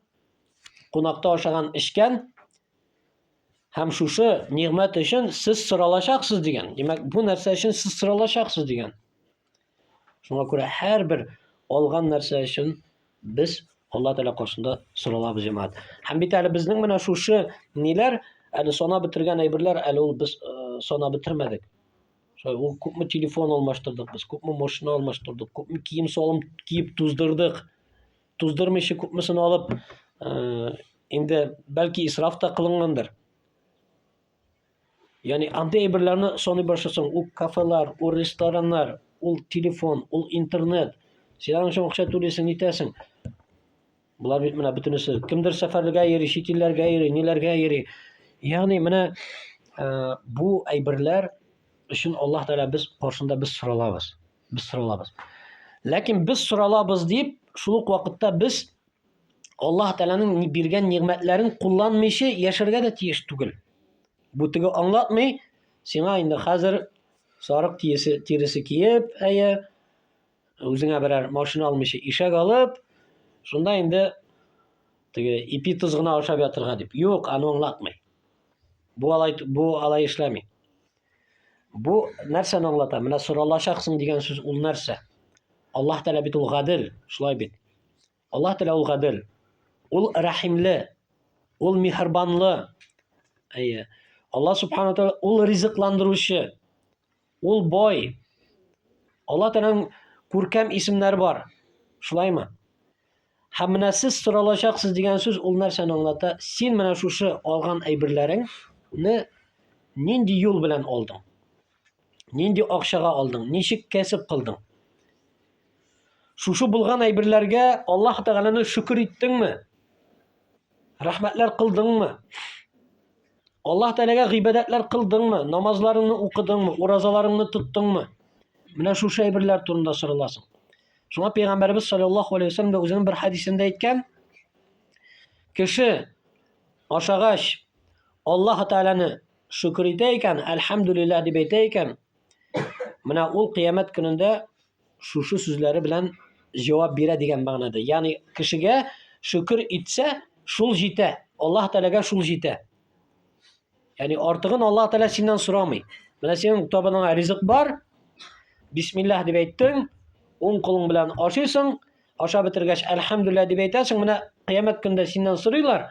кунакта ашаган, эчкән һәм шушы нигъмәт өчен сез соралачаксыз дигән. Димәк, бу нәрсә өчен сез соралачаксыз дигән. Шуңа күрә һәрбер алган нәрсә өчен без Алла Тәгалә каршында соралабыз, җәмәгать. Һәм бит әле безнең менә шушы ниләр, әле санап бетергән әйберләр, әле ул без э, санап бетермәдек. Шулай ул күпме телефон алмаштырдык без, күпме машина алмаштырдык, күпме кием-салым киеп туздырдык. Туздырмыйча күпмесен алып, э, инде бәлки исраф та кылынгандыр. Ягъни андый әйберләрне саный башласаң, ул кафелар, ул рестораннар, ул телефон, ул интернет. Син аның өчен акча түлисең, нитәсең. Болар бит менә бөтенесе. Кемдер сәфәрлегә йөри, чит илләргә йөри, ниләргә йөри. Ягъни менә э, бу әйберләр өчен Аллаһ Тәгалә без каршында без соралабыз. Без соралабыз. Ләкин без соралабыз дип, шул ук вакытта без Аллаһ Тәгаләнең биргән нигъмәтләрен кулланмыйча яшәргә дә тиеш түгел. Бу теге аңлатмый, сиңа инде хәзер сарык тиесе, тиресе киеп, әйе, үзеңә берәр машина алмыйча ишәк алып, шунда инде теге ипи тоз гына ашап ятырга дип. Юк, аны аңлатмый. Бу алай бу алай эшләми. Бу нәрсәне аңлата? Менә соралачаксың дигән сүз ул нәрсә? Аллаһ Тәгалә бит ул гадел, шулай бит. Аллаһ Тәгалә ул гадел. Ул рәхимле, ул миһербанлы. Әйе. Аллаһ Субхану Тәгалә ул ризыкландыручы. Ул бай. Аллаһ Тәгаләнең күркәм исемнәре бар. Шулаймы? Һәм менә сез соралачаксыз дигән сүз ул нәрсәне аңлата? Син менә шушы алган әйберләреңне нинди юл белән алдың? Нинди акчага алдың? Ничек кәсеп кылдың? Шушы булган әйберләргә Аллаһ Тәгаләне шөкер иттеңме? Рәхмәтләр кылдыңмы? Аллаһ Тәгаләгә гыйбадәтләр кылдыңмы? Намазларыңны укыдыңмы? Уразаларыңны тоттыңмы? Менә шушы әйберләр турында сораласың. Шуңа пәйгамбәребез саллаллаһу алейһи вәсәлләм дә үзенең бер хәдисендә әйткән, кеше ашагач Аллаһ Тәгаләне шөкер итә икән, әлхәмдүлилләһ дип әйтә икән, менә ул кыямәт көнендә шушы сүзләре белән җавап бирә дигән мәгънәдә. Ягъни кешегә шөкер итсә, шул җитә. Аллаһ Тәгаләгә шул җитә. Ягъни артыгын Аллаһ Тәгалә синнән сорамый. Менә синең табыныңа ризык бар. Бисмиллаһ дип әйттең, уң кулың белән ашыйсың, ашап бетергәч, әлхәмдүлилләһ дип әйтәсең, менә кыямәт көндә синнән сорыйлар.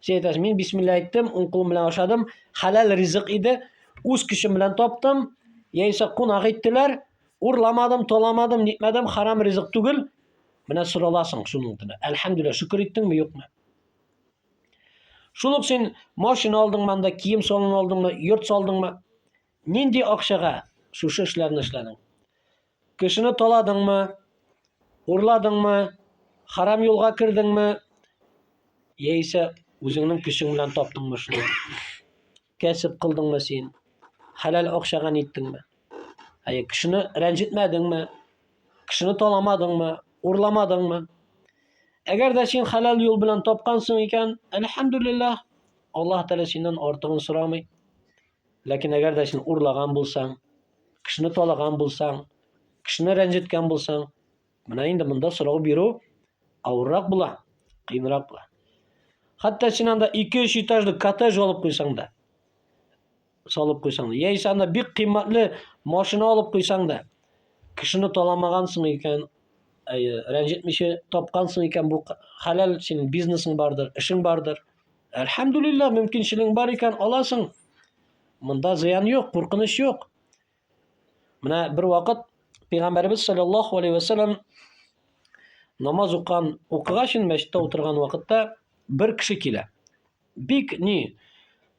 Син әйтәсең, мин бисмилла әйттем, уң кулым белән ашадым, хәләл ризык иде, үз көчем белән таптым, яисә кунак иттеләр, урламадым, таламадым, нитмәдем, харам ризык түгел. Менә сораласың шуның өстенә. Әлхәмдүлилләһ, шөкер иттеңме, юкмы? Шул ук син машина алдыңмы анда, кием салон алдыңмы, йорт салдыңмы? Нинди акчага шушы эшләрне эшләдең? Кешене таладыңмы? Урладыңмы? Харам юлга кердеңме? Яисә үзеңнең көчең белән таптыңмы шуны? кәсеп кылдыңмы син? Хәләл акчага ниттеңме? Әйе, кешене рәнҗетмәдеңме? Кешене таламадыңмы? Урламадыңмы? Әгәр дә син хәләл юл белән тапкансың икән, әлхәмдүлилләһ, Аллаһ Тәгалә синнән артыгын сорамый. Ләкин әгәр дә син урлаган булсаң, кешене талаган булсаң, кешене рәнҗеткән булсаң, менә инде монда сорау бирү авыррак була, кыенрак була. Хәтта син анда 2-3 этажлы коттедж алып куйсаң да, салып куйсаң да, яисә анда бик кыйммәтле машина алып куйсаң да, кешене таламагансың икән, әйе, рәнҗетмичә тапкансың икән, бу хәләл синең бизнесың бардыр, эшең бардыр. Әлхәмдүлилләһ, мөмкинчелегең бар икән, аласың. Монда зыян юк, куркыныч юк. Менә бер вакыт Пәйгамбәребез саллаллаһу алейһи ва саллям намаз укыган, укыгач инде мәчеттә утырган вакытта бер кеше килә. Бик ни,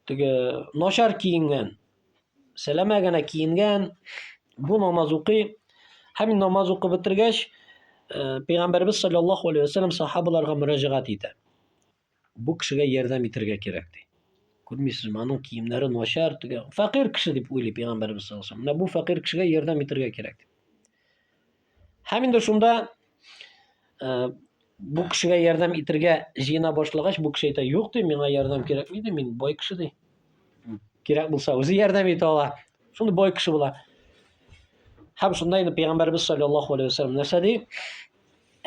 теге начар киенгән, сәләмә генә киенгән, бу намаз укый. Һәм намаз укып бетергәч, э, Пәйгамбәребез саллаллаһу алейһи ва саллям сахабаларга мөрәҗәгать итә. Бу кешегә ярдәм итәргә кирәк, ди. Күрмисезме, аның киемнәре начар, теге фәкыйрь кеше дип уйлый пәйгамбәребез саллаллаһу алейһи. Менә бу фәкыйрь кешегә ярдәм итәргә кирәк дип. Һәм инде шунда э, бу кешегә ярдәм итәргә җыена башлагач, бу кеше әйтә, юк ди, миңа ярдәм кирәкми ди, мин бай кеше ди. Кирәк булса, үзе ярдәм итә ала. Шундый бай кеше була. Һәм шунда инде пәйгамбәребез саллаллаһу алейһи вәсәлләм нәрсә ди?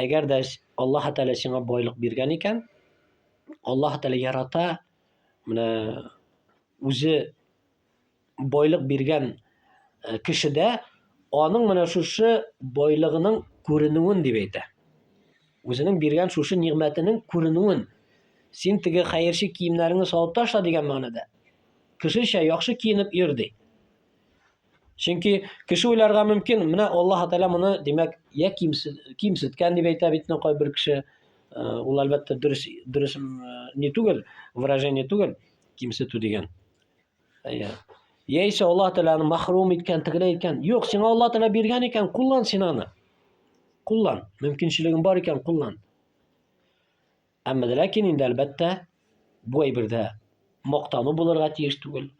Әгәр дә Аллаһ Тәгалә сиңа байлык биргән икән, Аллаһ Тәгалә ярата, менә үзе байлык биргән э, кешедә аның менә шушы байлыгының күренүен дип әйтә. Үзенең биргән шушы нигъмәтенең күренүен. Син теге хәерче киемнәреңне салып ташла дигән мәгънәдә. Кешечә яхшы киенеп йөр ди. Чөнки кеше уйларга мөмкин, менә Аллаһ Тәгалә моны, димәк, я кимсеткән дип әйтә бит кайбер кеше. Э, ул әлбәттә дөрес дөрес э, не түгел, выражение түгел, кимсетү дигән. Әйе. Яисә Аллаһ Тәгалә аны махрум иткән, тегеләй иткән. Юк, сиңа Аллаһ Тәгалә биргән икән, куллан син аны. Куллан. Мөмкинчелегең бар икән, куллан. Әмма дә ләкин инде, әлбәттә, бу әйбердә мактану булырга тиеш түгел.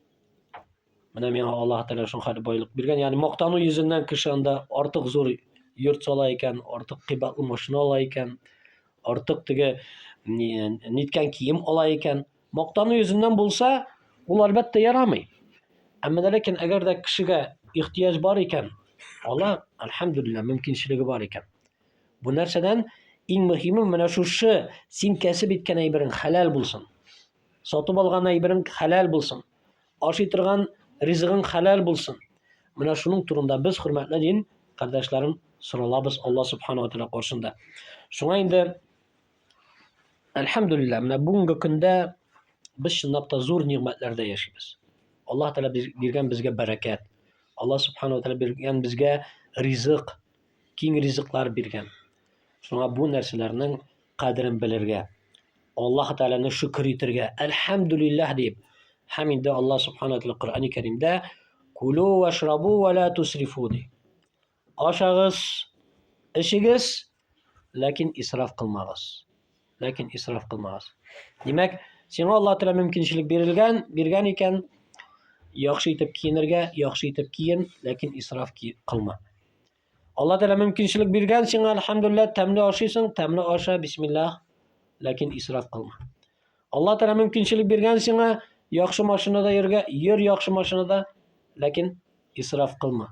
Менә миңа Аллаһ Тәгалә шул хәтле байлык биргән. Ягъни мактану йөзеннән кеше анда артык зур йорт сала икән, артык кыйбатлы машина ала икән, артык теге ниткән кием ала икән. Мактану йөзеннән булса, ул әлбәттә ярамый. Әмма дә ләкин әгәр дә кешегә ихтыяҗ бар икән, ала, әлхәмдүлилләһ, мөмкинчелеге бар икән. Бу нәрсәдән иң мөһиме менә шушы син кәсеп иткән әйберең хәләл булсын. Сатып алган әйберең хәләл булсын. Ашый торган ризыгың хәләл булсын. Менә шуның турында без, хөрмәтле дин кардәшләрем, соралабыз Алла субхану ва тааля каршында. Шуңа инде әлхәмдүлилләһ, менә бүгенге көндә без чынлап та зур нигъмәтләрдә яшибез. Аллаһ Тәгалә биргән безгә бәрәкәт. Аллаһ субхану ва тааля биргән безгә ризык. киң ризыклар биргән. Шуңа бу нәрсәләрнең кадерен белергә, Аллаһ Тәгаләне шөкер итергә, әлхәмдүлилләһ дип. Һәм инде Аллаһ Субхану ва Коръәни Кәримдә кулу вашрабу ва ла тусрифу ди. Ашагыз, эчегез, ләкин исраф кылмагыз. Ләкин исраф кылмагыз. Димәк, сиңа Аллаһ Тәгалә мөмкинчелек бирелгән, биргән икән, яхшы итеп киенергә, яхшы итеп киен, ләкин исраф кылма. Алла Тәгалә мөмкинчелек биргән сиңа, әлхәмдүлилләһ, тәмле ашыйсың, тәмле аша, бисмиллаһ, ләкин исраф кылма. Алла Тәгалә мөмкинчелек биргән сиңа, яхшы машинада йөргә, йөр яхшы машинада, ләкин исраф кылма.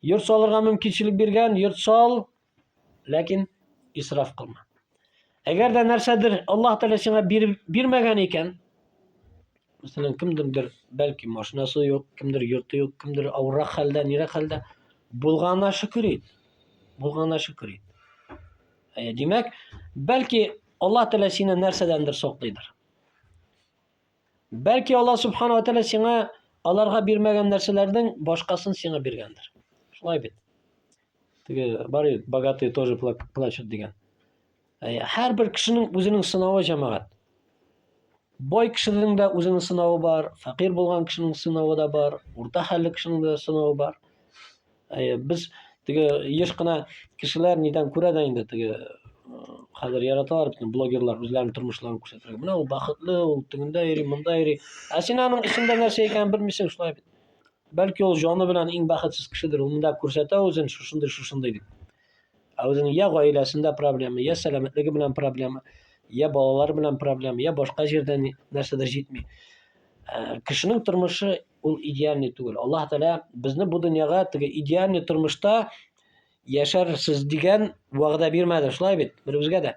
Йорт салырга мөмкинчелек биргән, йорт сал, ләкин исраф кылма. Әгәр дә нәрсәдер Аллаһ Тәгалә сиңа бирмәгән икән, Мәсәлән, кемдеңдер бәлки машинасы юк, кемдер йорты юк, кемдер авыррак хәлдә, нирәк хәлдә. Булганына шөкер ит. Булганына шөкер ит. Ә, димәк, бәлки Аллаһ Тәгалә сине нәрсәдәндер саклыйдыр. Бәлки Аллаһ Субхану ва Тәгалә сиңа аларга бирмәгән нәрсәләрнең башкасын сиңа биргәндер. Шулай бит. Теге бар богатые тоже плачут дигән. Һәрбер кешенең үзенең сынавы җәмәгать. Бай кешенең дә үзенең сынавы бар, фәкыйрь булган кешенең сынавы да бар, урта хәлле кешенең дә сынавы бар. Без теге еш кына кешеләр нидән күрә дә инде теге Хәзер яраталар бит блогерлар үзләренең тормышларын күрсәтергә. Менә ул бәхетле, ул тегендә йөри, монда йөри. Ә син аның эчендә нәрсә икәнен белмисең, шулай бит. Бәлки ул җаны белән иң бәхетсез кешедер. Ул монда күрсәтә үзен шушындый, шушындый дип. Ә үзенең я гаиләсендә проблема, я сәламәтлеге белән проблема, я балалары белән проблема, я башка җирдә нәрсәдер җитми. Ә, кешенең тормышы ул идеальный түгел. Аллаһ Тәгалә безне бу дөньяга теге идеальный тормышта яшәрсез дигән вәгъдә бирмәде, шулай бит? Беребезгә дә.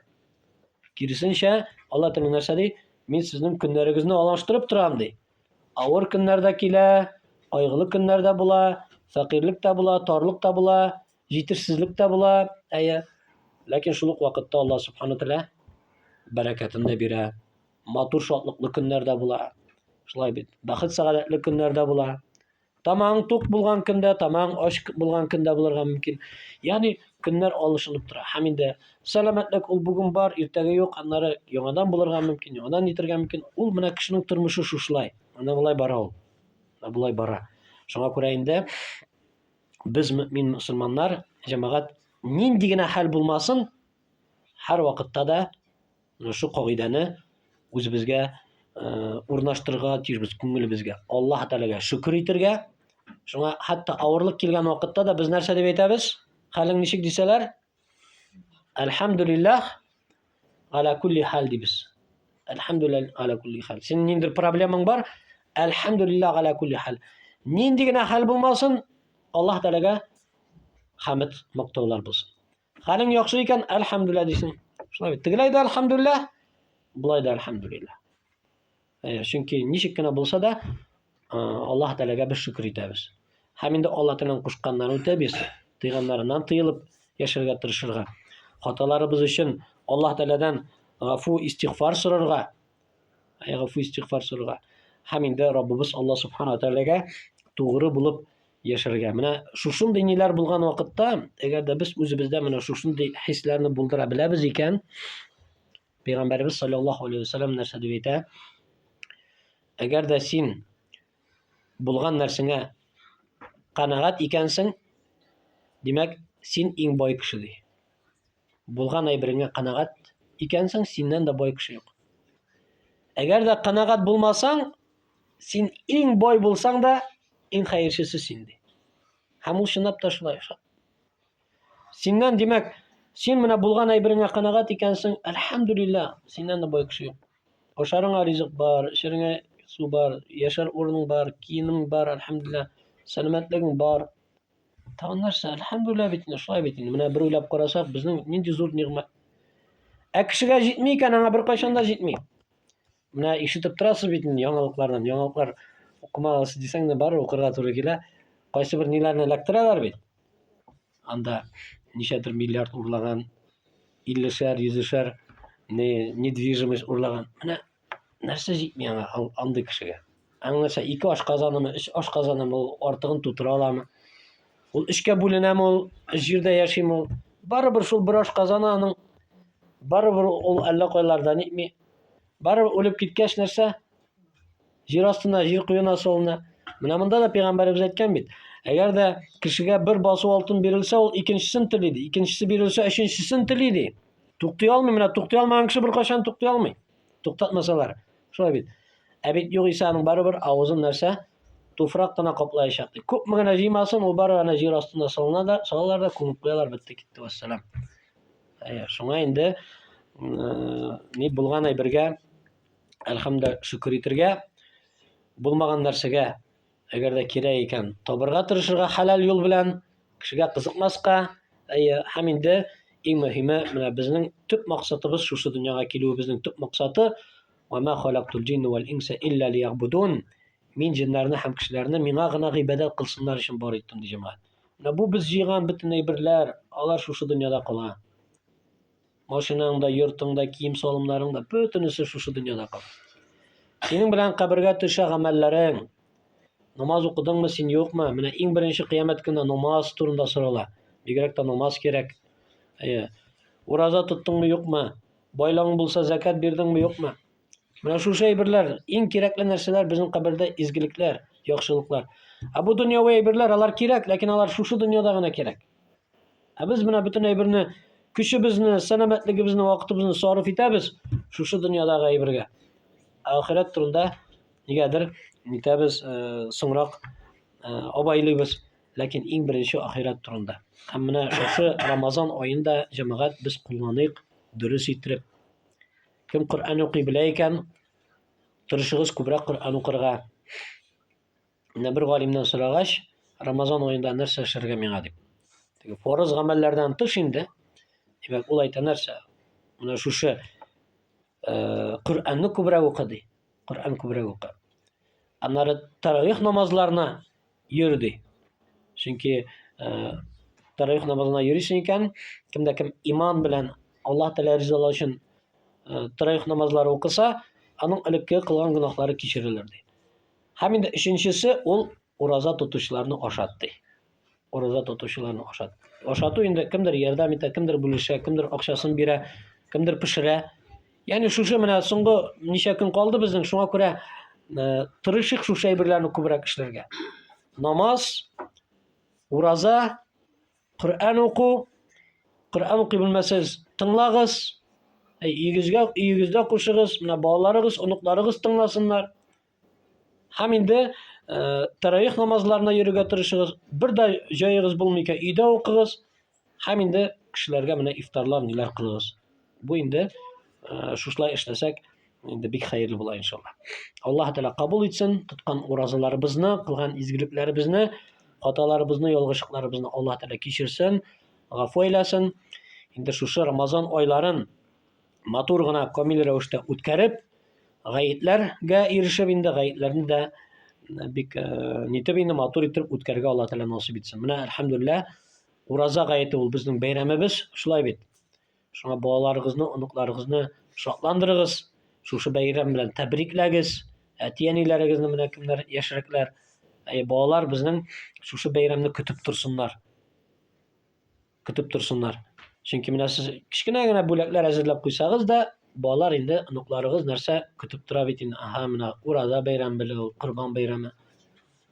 Киресенчә, Аллаһ Тәгалә нәрсә ди? Мин сезнең көннәрегезне алыштырып торам ди. Авыр көннәр дә килә, кайгылы көннәр дә була, фәкыйрьлек тә була, тарлык та була, җитешсезлек тә була, әйе. Ләкин шул ук вакытта Аллаһ Субхану тәгалә бәрәкәтен дә бирә. Матур шатлыклы көннәр дә була. Шулай бит. Бәхет сәгадәтле көннәр дә була. Тамагың тук булган көндә, тамагың ач булган көндә булырга мөмкин. Ягъни көннәр алышынып тора. Һәм инде сәламәтлек ул бүген бар, иртәгә юк, аннары яңадан булырга мөмкин, яңадан нитергә мөмкин. Ул менә кешенең тормышы шушылай. Менә болай бара ул. Менә болай бара. Шуңа күрә инде без мөмин мөселманнар, җәмәгать, нинди генә хәл булмасын, һәр вакытта да Менә шу кагыйдәне үзебезгә урнаштырырга тиешбез күңелебезгә. Аллаһ Тәгаләгә шөкер итергә. Шуңа хәтта авырлык килгән вакытта да без нәрсә дип әйтәбез? Хәлең ничек дисәләр? Әлхәмдүлилләһ аля кулли хәл дибез. Әлхәмдүлилләһ аля кулли хәл. Синең ниндидер проблемаң бар? Әлхәмдүлилләһ аля кулли хәл. Нинди генә хәл булмасын, Аллаһ Тәгаләгә хәмд мактаулар булсын. Хәлең яхшы икән, әлхәмдүлилләһ дисең. Шулай бит. Тегеләй дә әлхәмдүлилләһ, болай да әлхәмдүлилләһ. Э, чөнки ничек кенә булса да, э, Аллаһ Тәгаләгә без шөкер итәбез. Һәм инде Аллаһ Тәгаләнең кушканнарын үтәбез, тыйганнарыннан тыелып яшәргә тырышырга. Хаталарыбыз өчен Аллаһ Тәгаләдән гафу, истигъфар сорарга, гафу истигъфар сорарга. Һәм инде Раббыбыз Аллаһ Субхана Тәгаләгә тугры булып яшәргә. Менә шушындый ниләр булган вакытта, әгәр дә без үзебездә менә шушындый хисләрне булдыра беләбез икән, Пәйгамбәребез саллаллаһу алейһи вәсәлләм нәрсә дип әйтә? Әгәр дә син булган нәрсәңә канәгать икәнсең, димәк, син иң бай кеше ди. Булган әйбереңә канәгать икәнсең, синнән дә бай кеше юк. Әгәр дә канәгать булмасаң, син иң бай булсаң да, иң хәерчесе син ди. Һәм ул чынлап та шулай. Синнән, димәк, син менә булган әйбереңә канәгать икәнсең, әлхәмдүлилләһ, синнән дә бай кеше юк. Ашарыңа ризык бар, эчәреңә су бар, яшәр урының бар, киемең бар, әлхәмдүлилләһ, сәламәтлегең бар. Тагын нәрсә? Әлхәмдүлилләһ бит инде, шулай бит инде. Менә бер уйлап карасак, безнең нинди зур нигъмәт. Ә кешегә җитми икән, аңа беркайчан да җитми. Менә ишетеп торасыз бит инде яңалыклардан. Яңалыклар укымагыз дисәң дә, барыбер укырга туры килә. Кайсы бер ниләрне эләктерәләр бит. Анда ничәдер миллиард урлаган, иллешәр, йөзешәр не недвижимость урлаган. Менә Нәрсә җитми аңа, андый кешегә? Аның нәрсә, ике ашказанымы, өч ашказанымы, ул артыгын тутыра аламы? Ул өчкә бүленәме ул, өч җирдә яшиме ул? Барыбер шул бер ашказаны аның, барыбер ул әллә кайларда нитми. Барыбер үлеп киткәч нәрсә? Җир астына, җир куена салына. Менә монда да пәйгамбәребез әйткән бит. Әгәр дә кешегә бер басу алтын бирелсә, ул икенчесен тели ди. Икенчесе бирелсә, өченчесен тели ди. Туктый алмый, менә туктый алмаган кеше беркайчан туктый алмый. Туктатмасалар. Шулай бит. Ә бит югыйсә аның барыбер авызын нәрсә? Туфрак кына каплаячак ди. Күпме генә җыймасын, ул барыбер әнә җир астына салына да, салалар да күмеп куялар, бетте китте, вәссәлам. Әйе, шуңа инде ни булган әйбергә әлхәмдә шөкер итергә, булмаган нәрсәгә әгәр дә кирәк икән, табырга тырышырга хәләл юл белән, кешегә кызыкмаска, әйе, һәм инде иң мөһиме, менә безнең төп максатыбыз шушы дөньяга килүебезнең төп максаты, ва ма халактул җинна вал инса илля лиягъбудун. Мин җеннәрне һәм кешеләрне миңа гына гыйбадәт кылсыннар өчен бар иттем, ди җәмәгать. Менә бу без җыйган бөтен әйберләр, алар шушы дөньяда кала. Машинаң да, йортың да, кием-салымнарың да, бөтенесе шушы дөньяда кала. Синең белән кабергә төшә гамәлләрең. Намаз укыдыңмы син, юкмы? Менә иң беренче кыямәт көнендә намаз турында сорала. Бигрәк тә намаз кирәк. Әйе. Ураза тоттыңмы, юкмы? Байлыгың булса, зәкят бирдеңме, юкмы? Менә шушы әйберләр, иң кирәкле нәрсәләр безнең кабердә изгелекләр, яхшылыклар. Ә бу дөньяви әйберләр, алар кирәк, ләкин алар шушы дөньяда гына кирәк. Ә без менә бөтен әйберне Көчебезне, сәламәтлегебезне, вакытыбызны сарыф итәбез шушы дөньядагы әйбергә. Ә ахирәт турында нигәдер нитәбез, э, соңрак э, абайлыйбыз. Ләкин иң беренче ахирәт турында. Һәм менә шушы Рамазан аенда җәмәгать без кулланыйк дөрес иттереп. Кем Коръән укый белә икән, тырышыгыз күбрәк Коръән укырга. Менә бер галимнән сорагач, Рамазан аенда нәрсә эшләргә миңа дип. Теге фарыз гамәлләрдән тыш инде. Димәк, ул әйтә нәрсә? Менә шушы э, Коръәнне күбрәк укы ди. Коръән күбрәк укы. Аннары таравих намазларына йөр ди. Чөнки э, таравих намазына йөрисең икән, кемдә кем иман белән Аллаһ Тәгалә ризалыгы өчен э, таравих намазлары укыса, аның элекке кылган гөнаһлары кичерелер ди. Һәм инде өченчесе ул ураза тотучыларны ашат ди. Ураза тотучыларны ашат. Ашату инде кемдер ярдәм итә, кемдер бүлешә, кемдер акчасын бирә, кемдер пешерә. Ягъни шушы менә соңгы ничә көн калды безнең, шуңа күрә э, тырышыйк шушы әйберләрне күбрәк эшләргә. Намаз, ураза, Коръән уку, Коръән укый белмәсәгез, тыңлагыз. Өегезгә, өегездә кушыгыз, менә балаларыгыз, оныкларыгыз тыңласыннар. Һәм инде э, таравих намазларына йөрергә тырышыгыз. Бер дә җаегыз булмый икән, өйдә укыгыз. Һәм инде кешеләргә менә ифтарлар ниләр кылыгыз. Бу инде э, шушылай эшләсәк, инде бик хәерле була иншалла. Аллаһ Тәгалә кабул итсен тоткан уразаларыбызны, кылган изгелекләребезне, хаталарыбызны, ялгышлыкларыбызны Аллаһ Тәгалә кичерсен, гафу әйләсен. Инде шушы Рамазан айларын матур гына камил рәвештә үткәреп, гаетләргә ирешеп инде гаетләрне дә бик э, нитеп инде матур итеп үткәрергә Аллаһ Тәгалә насыйп итсен. Менә әлхәмдүлилләһ ураза гаете ул безнең бәйрәмебез, шулай бит. Шуңа балаларыгызны, оныкларыгызны шатландырыгыз, шушы бәйрәм белән тәбрикләгез. Әти-әниләрегезне менә кемнәр яшьрәкләр, әй балалар безнең шушы бәйрәмне көтеп торсыннар. Көтеп торсыннар. Чөнки менә сез кечкенә генә бүләкләр әзерләп куйсагыз да, балалар инде оныкларыгыз нәрсә көтеп тора бит инде. Аһа, менә ураза бәйрәме белә ул, Корбан бәйрәме.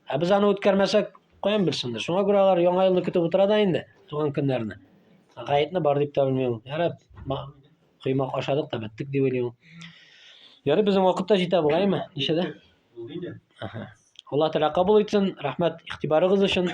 Ә без аны үткәрмәсәк, каян белсеннәр? Шуңа күрә алар яңа елны көтеп утыра да инде, туган көннәрне. Гаетне бар дип тә белми ул. Ярар, коймак ашадык та беттек дип уйлый ул. Ярый, безнең вакыт та җитә бугаймы? Ничәдә? Алла Тәгалә кабул итсен. Рәхмәт игътибарыгыз өчен.